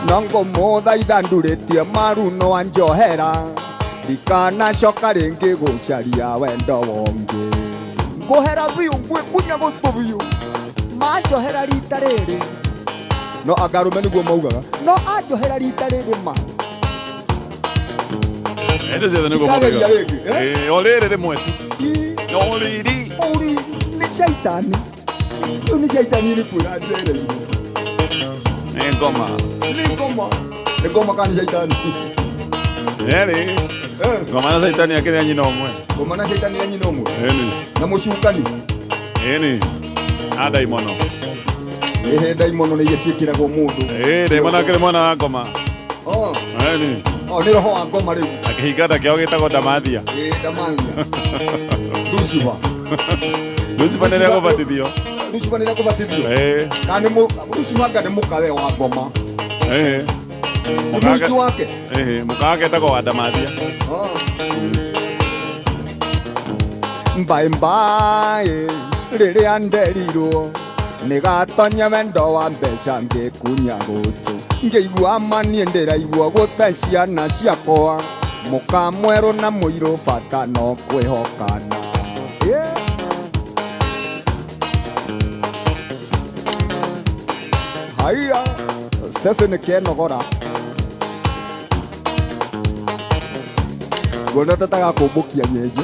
no ngũmũthaitha ndurĩtie maru no anjohera ndikanacoka rĩngĩ gũcaria wendo wongĩ ngũhera biũ ngwĩkunya gũtũ biũ manjohera rita rĩrĩ no anga arũme nĩguo maugaga no anjohera rita rĩrĩ ma Ende ciothe nĩguo Ndikageria maugaga. rĩngĩ, eh? Ĩĩ, o rĩrĩ rĩmwe tu o rĩrĩ Ũri nĩ caitani rĩu nĩ caitani ĩrĩkwĩra njereire nĩ ngoma nĩ ngoma nĩ ngoma kana nĩ caitani Ĩrĩ ngoma na caitani akĩrĩ a nyina ũmwe ngoma na caitani ya nyina ũmwe Ĩni na mũcukani ĩni na ndaimono ĩhĩ ndaimono nĩ iria ciĩkĩragwo mũndũ Ĩĩ ndaimono akĩrĩ mwana wa ngoma Oh, Ĩni oh, nĩ roho wa ngoma rĩu akĩhinga nda kĩao gĩtagwo ndamathia Ĩĩ ndamathia Lucifer Lucifer nĩ rĩa gũbatithio Lucifer nĩ rĩa kũbatithio Ĩĩ kana nĩ Lucifer anga nĩ mũkawe wa ngoma ĩĩ nĩ mũhiki wake Ĩĩ mũka wake etagwo wa ndamathia Oh. Mbaĩ mbaĩ rĩrĩa nderirwo nĩgatonye wendo wa mbeca ngĩkunya gũtũ ngĩigua ma niĩ ndĩraigua gũte ciana ciakwa mũka mwerũ na mũirũ bata no kwĩhokana Yeah. Haiya Stephen Kenogora nguona ta tagakũmbũkia nyenje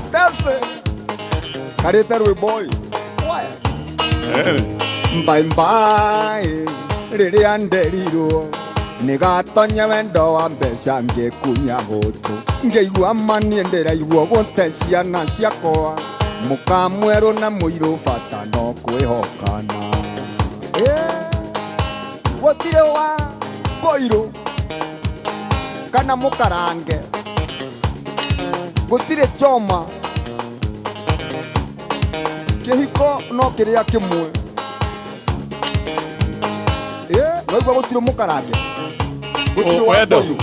Stephen karĩte rwĩmbo ĩ mbaĩ mbaĩ rĩrĩa nderirwo nĩgatonye wendo wa mbeca ngĩkunya gũtũ ngĩigua ma niĩ ndĩraigua gũte ciana ciakwa mũka mwerũ na mũirũ bata no kwĩhokana gũtirĩ wa boirũ kana mũkarange gũtirĩ choma kĩhiko no kĩrĩa kĩmwe waigua gũtirĩ mũkarange gũtirĩ wa Wendo. boirũ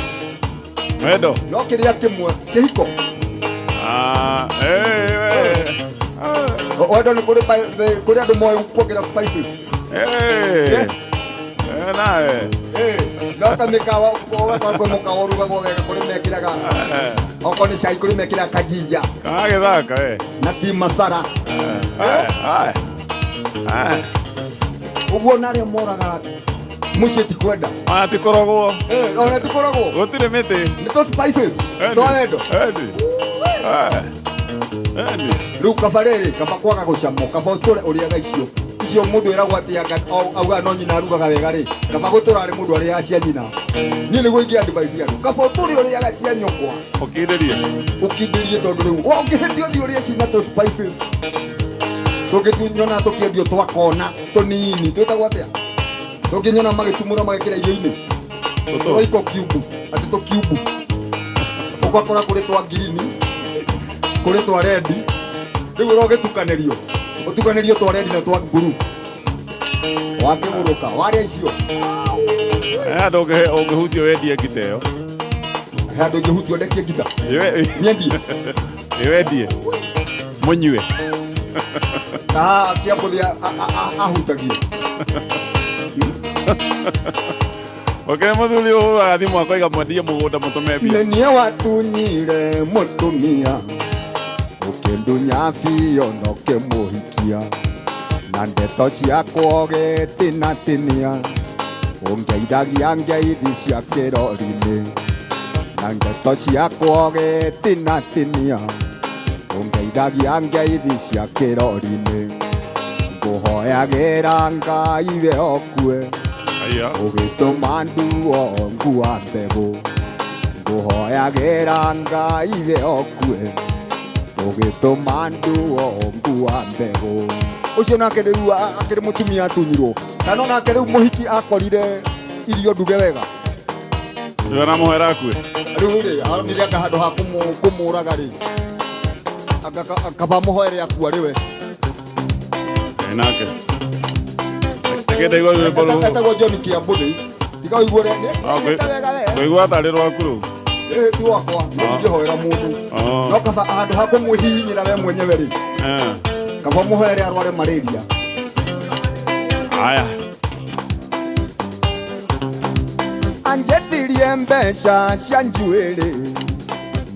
Wendo no kĩrĩa kĩmwe kĩhiko Ah, eh, we. Wendo nĩ kũrĩ kũrĩ andũ moĩ kuongerera spices Eh. Eh, nawe. No ta mĩkawa ũgakora kwĩ mũkawa ũrugagwo wega kũrĩ mekĩraga okorwo nĩ cai kũrĩ mekĩraga kajinja Kagĩthaka we. na tea masala Ai, ai. Ai. ũguo na arĩa moraga mũciĩ ti kwenda Ona ti kũrogwo ona ti kũrogwo gũtirĩ mĩtĩ nĩ tũ spices twa wendo Eni. Ai. Eni. rĩu kaba rĩrĩ kaba kwaga gũcamwo kaba ũtũre ũrĩaga icio icio mũndũ ĩragwo atĩ anga augaga no nyina arugaga wega rĩ kaba gũtũra arĩ mũndũ arĩaga cia nyina niĩ nĩguo ingĩ advise andũ kaba ũtũre ũrĩaga cia nyũkwa Ũkindĩrie. Ũkindĩrie tondũ rĩu wa ũngĩhĩtia ũthiĩ ũrĩe cina tũ spices tũngĩtunyona tũkĩendio twa kona tũnini twĩtagwo atĩa tũngĩnyona magĩtumũra magĩkĩra irio-inĩ tũroiko cube atĩ tũ cube ũgakora kũrĩ twa ngirini kũrĩ twa rendi rĩu ũrogĩtukanĩrio ũtukanĩrio twa rendi na twa mburu wakĩgũrũka warĩa icio He handũ ũngĩhutio wendie ngita ĩyo. He handũ ingĩhutio ndekie ngita Nyendie. Ĩ wendie. Mũnyue. Ta kĩambũthĩ ahutagio Ũkĩrĩ mũthuri ũhũraga thimũ akoiga mwendie mũgũnda mũtũme mbia. Nĩ niĩ watunyire mũtumia Ũkĩndunya biũ na ũkĩmũhikia na ndeto ciakwa ũgĩtinatinia ũngeithagia ngeithi cia kĩrori-inĩ na ndeto ciakwa ũgĩtinatinia ũngeithagia ngeithi cia kĩrori-inĩ ngũhoyagĩra Ngai we ũkue ũgĩtũma nduo ngua mbegũ ngũhoyagĩra Ngai we ũkue ũgĩtũma nduo ngua mbegũ ũcio nake rĩu akĩrĩ mũtumia atunyirwo kana nake rĩu mũhiki akorire irio nduge wega Rĩu aramũhoera akue rĩu rĩ aronire anga handũ ha kũmũraga rĩ kaba mũhoere akua rĩwe nake reke ndaigua rwĩmbo rũu etagwo John Kĩambũthĩ tiga ũigue ũrĩa ngũigua tarĩ rwaku rũu ĩ ti wakwa ndingĩhoera mũndũ no kaba handũ ha kũmwĩhihinyĩra we mwenyewe rĩ kaba mũhoere arware malaria. Haya anjetirie mbeca cia njuĩrĩ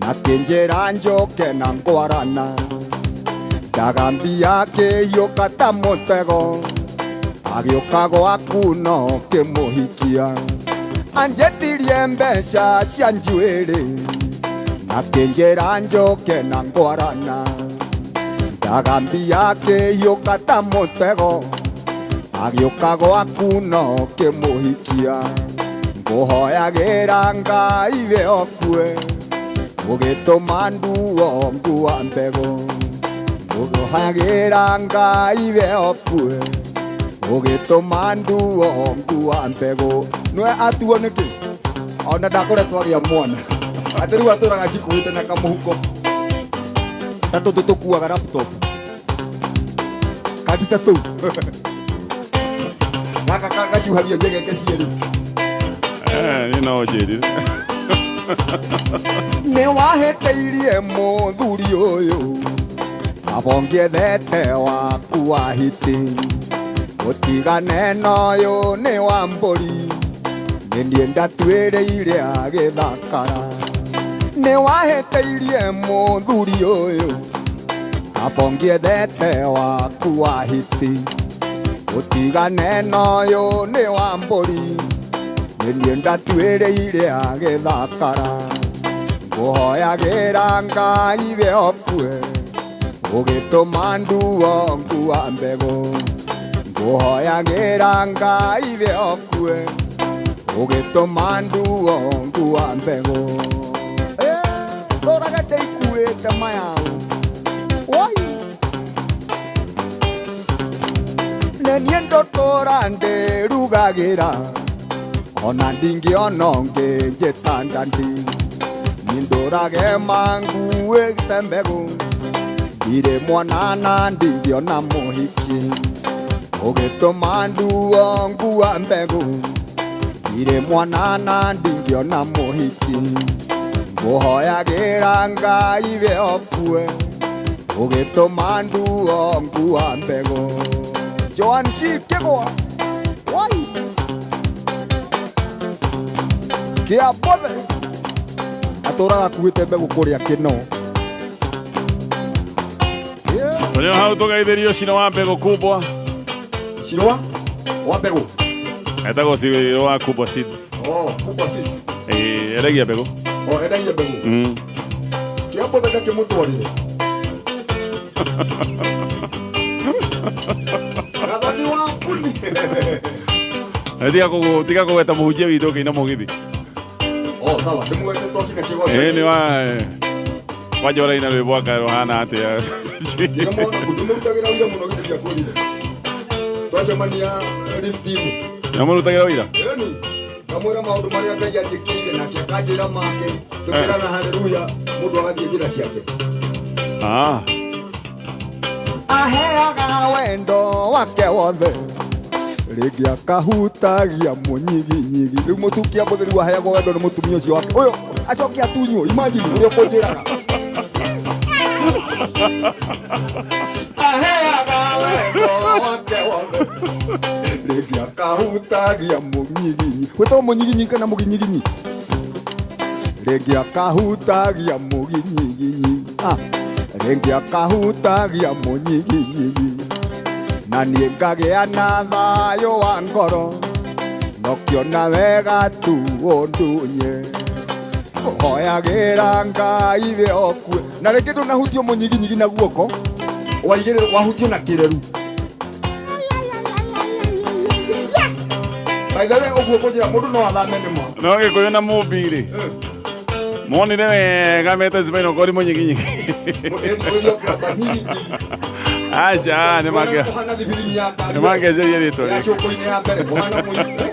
na kĩnjĩra njoke na ngwarana ndagambia akĩhiũka ta mũtego agĩũka gwaku no kĩmũhikia anjetirie mbeca cia njuĩrĩ na kĩnjĩra njoke na ngwarana ndagambia akĩhiũka ta mũtego agĩũka gwaku no kĩmũhikia ngũhoyagĩra Ngai we ũkue ũgĩtũma nduo ngua mbegũ ngũhoyagĩra Ngai we ũkue ũgĩtũma nduo ngua mbegũ nĩwe atuo nĩkĩ ona ndakoretwo agĩa mwana atĩ rĩu atũraga cikuĩte na kamũhuko ta tũtũ tũkuaga laptop kandi ta tũu gaka gacuhagia njegeke cierĩ Niĩ no ũnjĩrire nĩ wahĩtĩirie mũthuri ũyũ kaba ũngĩethete waku wa hiti ũtigane na ũyũ nĩ wa mbũri nĩ niĩ ndatuĩrĩire agĩthakara nĩ wahĩtĩirie mũthuri ũyũ kaba ũngĩethete waku wa hiti ũtigane na ũyũ nĩ wa mbũri nĩ niĩ ndatuĩrĩire agĩthakara ngũhoyagĩra Ngai we ũkue ũgĩtũma nduo ngua mbegũ ngũhoyagĩra Ngai we ũkue ũgĩtũma nduo ngua mbegũ ndũrage ndĩikuĩte mayaũ woi nĩ niĩ ndũtũra ndĩrugagĩra ona ndingĩona ũngĩ njĩta ndandi niĩ ndũrage manguĩte mbegũ ndirĩ mwana na ndingĩona mũhiki ũgĩtũma nduo ngua mbegũ ndirĩ mwana na ndingĩona mũhiki ngũhoyagĩra Ngai we ũkue ũgĩtũma nduo ngua mbegũ Joan C. Kĩgwa wai Kĩambũthĩ atũraga akuĩte mbegũ kũrĩa Kĩno tũrĩ o hau tũgeithĩrio Ciro wa mbegũ kubwa Ciro wa mbegũ etagwo Ciro wa Kubwa Seeds. Oh, Kubwa Seeds. Ĩĩ endagia mbegũ. Oh, endagia mbegũ. Kĩambũthĩ ndakĩmũtwarire Gathoni waku ni tiga kũgweta mũhunjia witũ ũkĩina mũgithi. Oh, sawa, ndĩmũgwete twakinya kĩgoco. Ĩĩ nĩ wa wanja ũraina rwĩmbo anga rũhana atĩa Ndĩmũrutagĩra wĩra mũno githĩ ndiakwĩrire twacemania lift-inĩ Nĩũmũrutagĩra wĩra? Ĩni ngamwĩra maũndũ marĩa Ngai anjĩkĩire nake akanjĩra make tũkĩrana haleluya mũndũ agathiĩ njĩra ciake. Aheaga wendo wake wothe rĩngĩ akahutagia mũnyiginyigi rĩu mũtu Kĩambũthĩ rĩu aheagwo wendo nĩ mũtumia ũcio wake ũyũ acoke atunywo imagine ũrĩa ũkũnjĩraga aheaga wendo wake wothe rĩngĩ akahutagia mũnyiginyi wĩtagwo mũnyiginyi kana mũginyiginyi rĩngĩ akahutagia mũginyiginyi Rĩngĩ akahutagia mũnyiginyigi na niĩ ngagĩa na thayũ wa ngoro nokĩona wega tu ũndunye hoyagĩra Ngai thĩ okue na rĩngĩ ndũnahutio mũnyiginyigi na guoko waigĩrĩrwo wahutio na kĩreru. By the way, ũguo kũnjĩra mũndũ no athame nĩ ma. No Gĩkũyũ na Mũmbi rĩ monire wega mete spinal cord mũnyiginyigi. Aca nĩ make Kũhana thibirimi ya nĩ mangeceria rĩtwa ya rĩu. cũkũ-inĩ ya mbere kũhana mũnyiginyigi.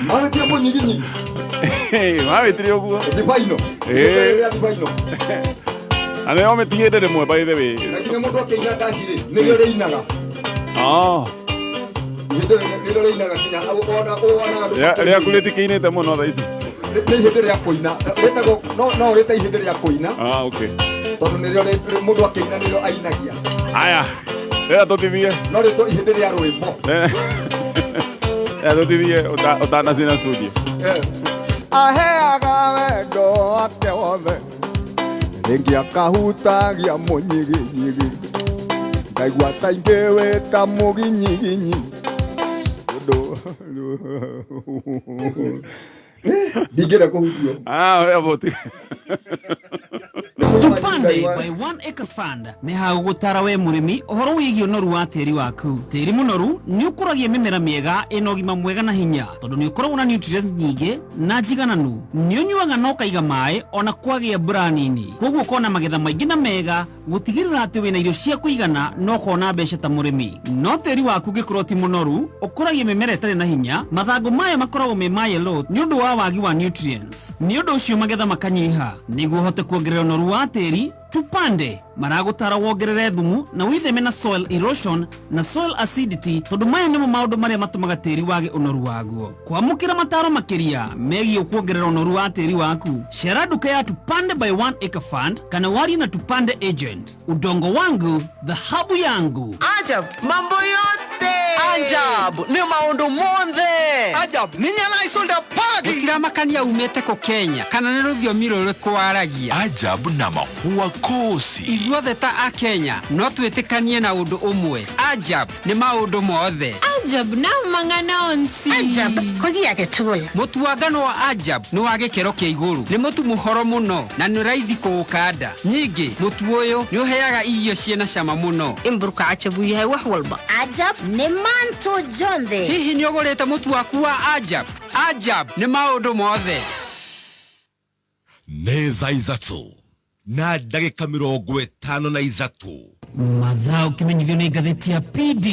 Maretia mũnyiginyigi. Mawĩtire ũguo. Thibaino. Ĩĩ. Thibaino. Na nĩo mĩtigĩte rĩmwe by the way. Na nginya mũndũ akĩina ndaci rĩ nĩrĩo rĩinaga. Oh. Nĩrĩo rĩinaga nginya ona ona andũ Rĩaku rĩtikĩinĩte mũno thaa ici. Nĩ ihĩndĩ rĩa kũina rĩtagwo no rĩte ihĩndĩ rĩa kũina. Ah, okay. Tondũ nĩrĩo mũndũ akĩina nĩrĩo ainagia. Aya. Rĩra tũtithie. No rĩtwo ihĩndĩ rĩa rwĩmbo. Rĩra tũtithie ũtanacina studio. Aheaga wendo wake wothe rĩngĩ akahutagia mũnyiginyigi ngaigua ta ingĩwĩta mũginyiginyi ũndũ ndingĩenda kũhutio. Ah, we aboti. Tupande by One Acre Fund nĩ ha gũgũtara we mũrĩmi ũhoro wĩgiĩ ũnoru wa tĩri waku. Tĩri mũnoru nĩ ũkũragia mĩmera mĩega ĩna ũgima mwega na hinya tondũ nĩ ũkoragwo na nutrients nyingĩ na njigananu. Nĩ ũnyuaga na ũkaiga maĩ ona kwagĩa mbura nini, koguo ũkona magetha maingĩ na mega gũtigĩrĩra atĩ wĩna irio cia kũigana na ũkona mbeca ta mũrĩmi. No tĩri waku ũngĩkorwo ti mũnoru, ũkũragia mĩmera ĩtarĩ na hinya, mathangũ mayo makoragwo me ma yellow nĩ ũndũ wa wagi wa nutrients. Nĩ ũndũ ũcio magetha makanyiha. Nĩguo ũhote kuongerera ũnoru wa tĩri, Tupande maragũtara wongerere thumu na wĩtheme na soil erosion na soil acidity tondũ maya nĩmo maũndũ marĩa matũmaga tĩri wage ũnoru waguo. Kwamũkĩra mataro makĩria megiĩ kuongerera ũnoru wa tĩri waku, cera nduka ya Tupande by One Acre Fund kana warie na Tupande agent. Udongo wangu dhahabu yangu. Ajab, mambo yote Ajab, ni maundu monthe Ajab, ni nyana isolda pagi Gũtiramakania umĩte kũ Kenya kana nĩ rũthiomi rũrĩkũ waragia. Ajab na mahua kosi. Ithuothe ta a Kenya no twĩtĩkanie na ũndũ ũmwe. Ajab nĩ maũndũ mothe. Ajab na mang'ana onsi. Ajab kũgia gĩtũya. Mũtuangano wa Ajab nĩ wa gĩkĩro kĩa igũrũ. Nĩ mũtu mũhoro mũno na nĩ raithi kũũkanda. Ningĩ mũtu ũyũ nĩ ũheaga irio ciĩna cama mũno. Imburka ajabu yahay wax walba. Ajab nĩ manto jonthe. Hihi nĩ ũgũrĩte mũtu waku wa Ajab? Ajab nĩ maũndũ mothe. Nĩ thaa ithatũ na ndagĩka 53. Mathaa ũkĩmenyithio nĩ ngathĩti ya PD.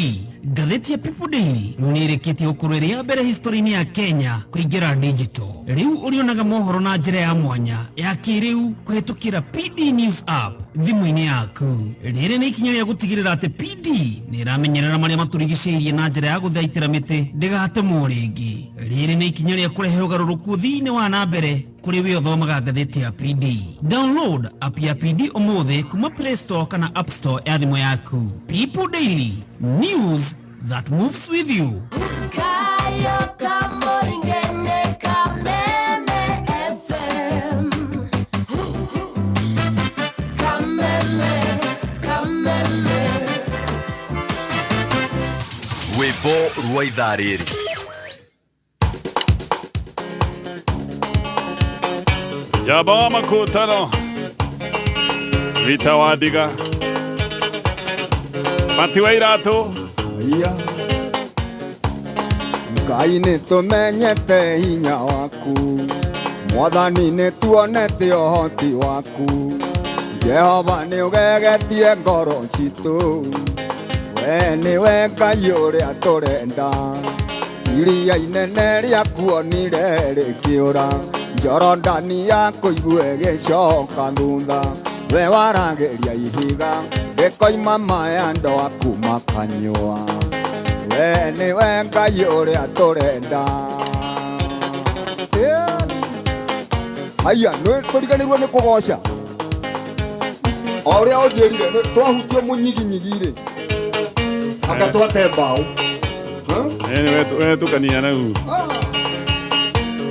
Ngathĩti ya People Daily rĩu nĩ ĩrĩkĩtie gũkorwo ĩrĩ ya mbere history-inĩ ya Kenya kũingĩra digital. Rĩu ũrĩonaga mohoro na njĩra ya mwanya ya kĩrĩu kũhĩtũkĩra PD News app thimũ-inĩ yaku. Rĩrĩ nĩ ikinya rĩa gũtigĩrĩra atĩ PD nĩ ĩramenyerera marĩa matũrigicĩirie na njĩra ya gũthaitĩra mĩtĩ ndĩgatemwo rĩngĩ. Rĩrĩ nĩ ikinya rĩa kũrehe ũgarũrũku ũthii-inĩ wa na mbere kũrĩ we ũthomaga ngathĩti ya PD. Download app ya PD ũmũthĩ kuma Play Store kana App Store ya thimũ yaku. People Daily, news that moves with you. Kayo kamoringene Kameme FM. Kameme, Kameme. Rwĩmbo rwa ithaa rĩrĩ. Jaba makutano Vita wadiga Fati wa iratũ. Iya. Ngai nĩ tũmenyete hinya waku Mwathani nĩ tuonete ũhoti waku Jehova nĩ ũgegetie ngoro citũ We nĩwe Ngai ũrĩa tũrenda Iria inene rĩakuonire rĩkĩũra Jorodani yakũigue ĩgĩcoka thutha We waragĩria ihiga rĩkoima maĩ andũ aku makanyua We nĩwe Ngai ũrĩa tũrenda. Aya, nĩ tũriganĩirwo nĩ kũgoca o ũrĩa ũnjĩrire twahutio mũnyiginyigi rĩ anga twate mbaũ. We tukania rĩu.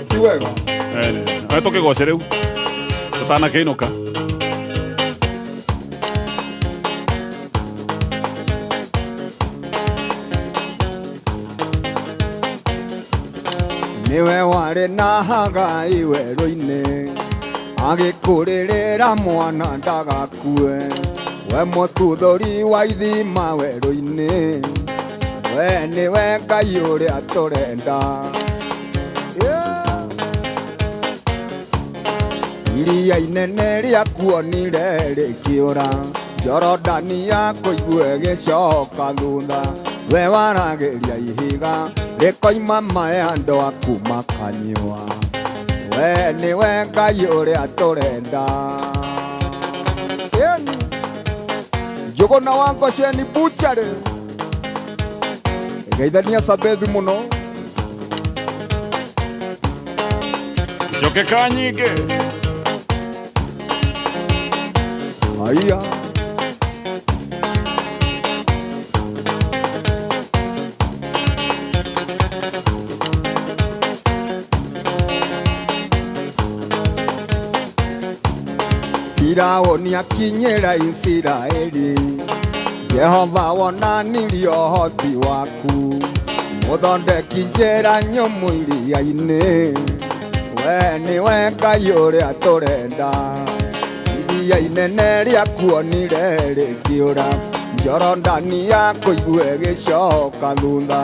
Ti wega. We tũkĩgoce rĩu tũtanakĩinũka. Nĩwe warĩ na Hagai werũ-inĩ, agĩkũrĩrĩra mwana ndagakue. We mũtuthũri wa ithima werũ-inĩ, we nĩwe Ngai ũrĩa tũrenda. Yeah. Iria inene rĩakuonire rĩkĩũra, Jorodani yakũigue ĩgĩcoka thutha. We waragĩria ihiga rĩkoima maĩ andũ aku makanyua. We nĩwe Ngai ũrĩa tũrenda. Ĩni Njũgũna wa Ngosheni Butchery, geithania Sabethi mũno. Njoke ka nyingĩ. Haiya. Firaũni akinyĩra Isiraeli, Jehova wonanirie ũhoti waku, mũthondeki njĩra nyũmũ iria-inĩ. We nĩwe Ngai ũrĩa tũrenda. Iria inene rĩakuonire rĩkĩũra, Jorodani yakũigue ĩgĩcoka thutha.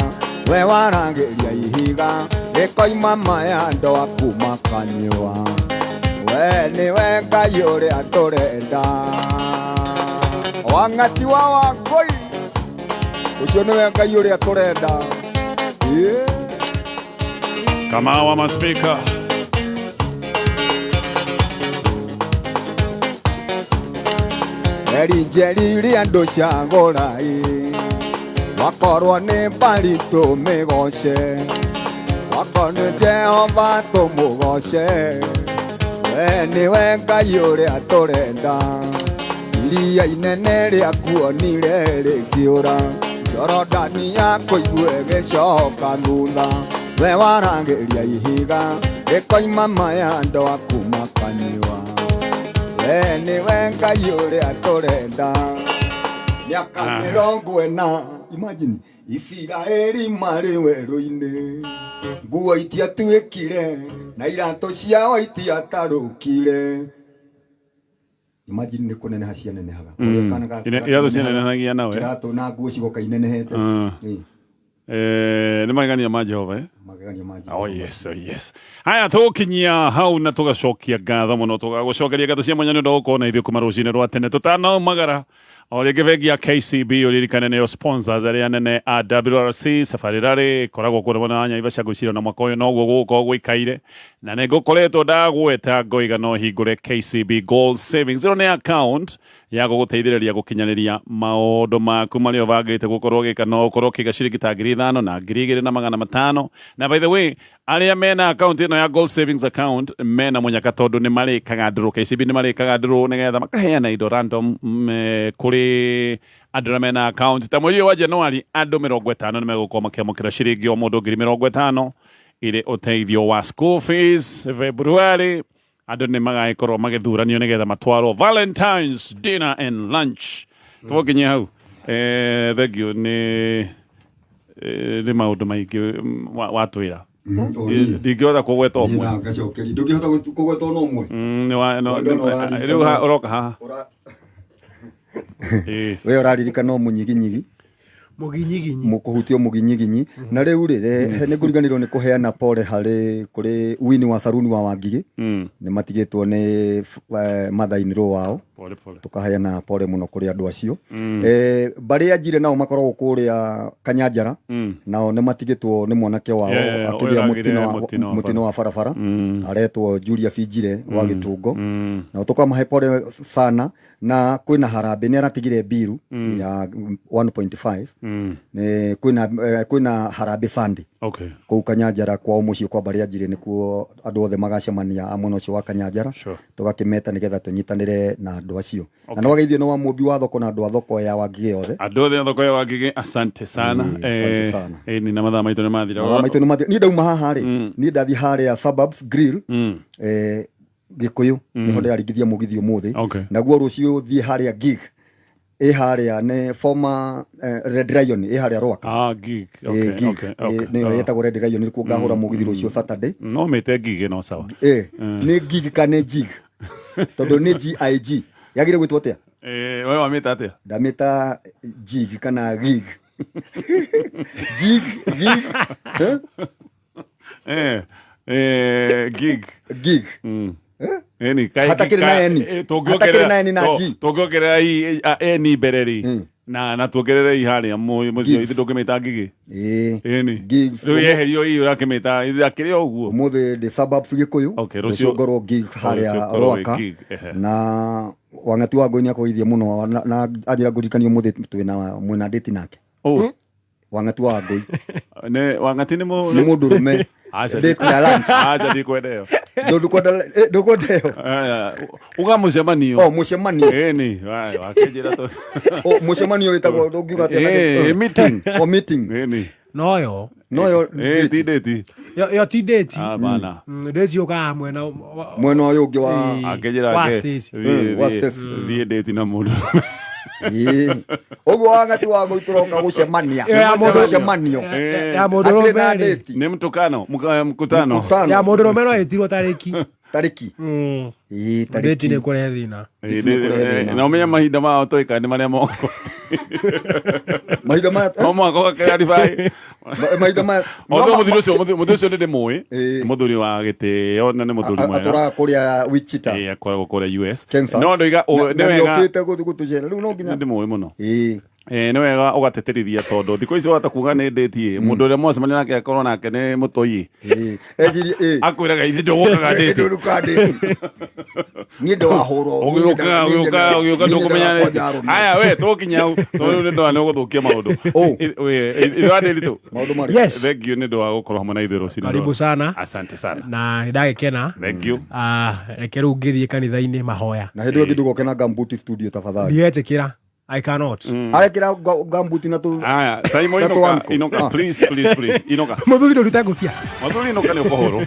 We waragĩria ihiga rĩkoima maĩ andũ aku makanyua. We nĩwe Ngai ũrĩa tũrenda. Wang'ati wa Wangũi, ũcio nĩwe Ngai ũrĩa tũrenda. Yeah. Kama wa maspika. Eri njeri iria andũ ciagũra-ĩ, wakorwo nĩ mbari tũmĩgoce, wakorwo nĩ Jehova tũmũgoce. We nĩwe Ngai ũrĩa tũrenda. Iria inene rĩakuonire rĩkĩũra, Jorodani yakũigue ĩgĩcoka thutha. We waragĩria ihiga rĩkoima maĩ andũ aku makanyua. We nĩwe Ngai ũrĩa tũrenda. Mĩaka 40, imagine, Isiraeli marĩ werũ-inĩ, nguo itiatuĩkire na iratũ ciao itiatarũkire. Imagine nĩ kũneneha cianenehaga. Ũrĩa kana Iratũ cianenehagia nawe. Iratũ na nguo cigoka inenehete. Nĩ magegania ma Jehova, eh? Magegania ma Jehova. Oh yes, oh yes. Haya tũgũkinyia hau na tũgacokia ngatho mũno, tũgagũcokeria ngatho cia mwanya nĩ ũndũ wa gũkorwo na ithuĩ kuma rũcinĩ rwa tene tũtanaumagara. O rĩngĩ bengi ya KCB ũririkane nĩyo sponsors arĩa nene a WRC Safari Rally ĩkoragwo kũrĩa mwena wa Naivasha, ngwĩciria na mwaka ũyũ noguo gũgũkorwo gũikaire, na nĩ ngũkoretwo ndagweta ngoiga no hingũre KCB Gold Savings. Ĩno nĩ account ya gũgũteithĩrĩria gũkinyanĩria maũndũ maku marĩa ũbangĩte gũkorwo ũgĩka. No ũkorwo ũkĩiga ciringi ta 5,000 na 2,500. Na by the way, arĩa mena account ĩno ya Gold Savings account mena mũnyaka tondũ nĩ marĩkaga ndũrũ. KCB nĩ marĩkaga ndũrũ nĩgetha makaheana indo random kũrĩ andũ arĩa mena account. Ta mweri ũyũ wa Januari andũ 50 nĩ megũkorwo makĩamũkĩra ciringi o mũndũ 50,000 irĩ ũteithio wa school fees. February andũ nĩ magagĩkorwo magĩthuranio nĩgetha matwarwo Valentine's dinner and lunch. Tũgũkinyia hau. Thank you nĩ maũndũ maingĩ watwĩra. Ndingĩhota kũgweta ũmwe. Ngacokeria ndũngĩhota kũgweta ona ũmwe. Rĩu ũroka haha. We ũraririkana o mũnyiginyigi. Mũginyiginyi. Mũkũhutio mũginyiginyi. Na rĩu rĩ, nĩ ngũriganĩrwo nĩ kũheana pole harĩ kũrĩ Winnie wa Saruni wa Wangigĩ. Nĩ matigĩtwo nĩ mother-in-law wao. Pole pole. Tũkaheana pole mũno kũrĩ andũ acio. Mbarĩ ya Njire nao makoragwo kũrĩa Kanyanjara. Nao nĩ matigĩtwo nĩ mwanake wao akĩgĩa mũtino wa barabara. Aretwo Julius Njire wa Gĩtũngo. Nao tũkamahe pole sana. Na kwĩna harambĩ nĩ aratigire mbiru ya 1.5. Kwĩna harambĩ Sunday. Kũu Kanyanjara kwao mũciĩ kwa mbarĩ ya Njire nĩkuo andũ othe magacemania a mwena ũcio wa Kanyanjara. Tũgakĩmeta nĩgetha tũnyitanĩre na andũ acio. Na nĩ wageithio nĩ wa mũmbi wa thoko na andũ a thoko ya Wangigĩ othe. Andũ othe a thoko ya Wangigĩ, asante sana. Asante sana. Ni na mathaa maitũ nĩ mathira. Mathaa maitũ nĩ mathira. Niĩ ndauma haha rĩ, niĩ ndathiĩ harĩa Suburbs Grill. Gĩkũyũ nĩho ndĩraringithia mũgithi ũmũthĩ. Naguo rũciũ thiĩ harĩa gig. Ĩ harĩa nĩ former Red Lion ĩ harĩa Rwaka. Ah, gig. Ĩ, Okay, gig. okay, Ĩ, okay. nĩyo Ah. ĩtagwo Red Lion nĩkuo ngahũra mũgithi rũciũ Saturday. No mĩte gig no sawa. Ĩ, nĩ gig kana nĩ jig? Tondũ nĩ GIG. Yagĩrĩire gwĩtwo atĩa? Eh, we wamĩta atĩa? Ndamĩta jig kana gig. Jig, gig. Eh? Eh, eh, gig. Gig. Eni, kai Hatakĩrĩ na N. Hatakĩrĩ na N na G. Tũngĩongerera i a- N mbere rĩ. Na tuongerere i harĩa mũciĩ Gigs. ithe ndũngĩmĩta ngigĩ. Ĩ. Ĩni. Gigs. Rĩu yeherio i ũrakĩmĩta ithe akĩrĩ o ũguo. Ũmũthĩ ndĩ suburbs Gĩkũyũ. Okay, Rũciũ ngorwo gig harĩa rũciũ ngorwo wĩ Rwaka. gig, ehe. Na Wang'ati wa Ngũi nĩakũgeithia mũno na anjĩra ngũririkanie ũmũthĩ twĩna mwĩna date nake. Oh. Wang'ati wa Ngũi. Nĩ Wang'ati nĩ mũ Nĩ mũndũrũme. Aca Date ya lunch. Aca ndikwenda ĩyo. Ndũkwenda ndũkwenda ĩyo. Aya, uga mũcemanio. Oh, mũcemanio. Ĩni, wakĩnjĩra tũ. Oh, mũcemanio wĩtagwo ndũngiuga atĩa na Eh, meeting. Oh, meeting. Ĩni. Noyo. Noyo Eh, ti date. Yo ti date. Ah, bana. Date yũkaga mwena mwena ũyũ ũngĩ wa Akĩnjĩra Wa ake, Stacy. Wa Stacy. thiĩ date na mũndũ. Ĩĩ. Ũguo Wang'ati wa Ngũi tũroka gũcemania. Ĩyo ya mũndũ- Mũcemanio. Ya mũndũrũme Akĩrĩ na rĩ. date. Nĩ mtukano, mkutano. Mkutano. Ya mũndũrũme no ĩtirwo tarĩki. Tarĩki. Ĩĩ, Date tarĩki. nĩ kũrehe thĩna. Eh, na ũmenye mahinda mao tũĩka nĩ marĩa moko. Mahinda maya No mũhaka ũgakĩrarify. Mahinda maya Although mũthuri ũcio mũthuri ũcio nĩ ndĩmũĩ. Nĩ mũthuri wa gĩtĩo na nĩ mũthuri mwega. Atũraga kũrĩa Wichita. Ĩĩ, akoragwo kũrĩa US. Kansas. No ndoiga Na nĩ wega nĩokĩte gũtũcera rĩu no nginya nĩ ndĩmũĩ mũno. Eh, nĩ wega ũgateterithia tondũ thikũ ici wahota kuga nĩ ndĩti mũndũ ũrĩa mwacemania nake akorwo nake nĩ mũtoi akwĩraga ithe ndũgũkaga ndĩti Ndũgũkaga ndĩti. Niĩ ndĩwahũrwo. ũgĩũka ũgĩũka ũgĩũka ndũkũmenya nĩ aya we tũkinya hau tondũ nĩ ndona nĩ ũgũthũkia maũndũ ithe wa ndĩritũ maũndũ marĩkũ? Yes. thank you nĩ ũndũ wa gũkorwo hamwe na ithuĩ rũcinĩ Karibu sana. asante sana Na nĩ ndagĩkena. Thank you. Ah, reke rĩu ngĩthiĩ kanitha-inĩ mahoya. Na hĩndĩ ĩyo ndũgoke na gambuti studio tafadhali. Ndiretĩkĩra. I cannot. Arekĩra gambuti na tũ Aya, Simon na tũ inoka, ankle. inoka, Ah. please, please, please, inoka. Mũthuri ndũrute ngũbia. Mũthuri inoka nĩ ũkũhũrwo.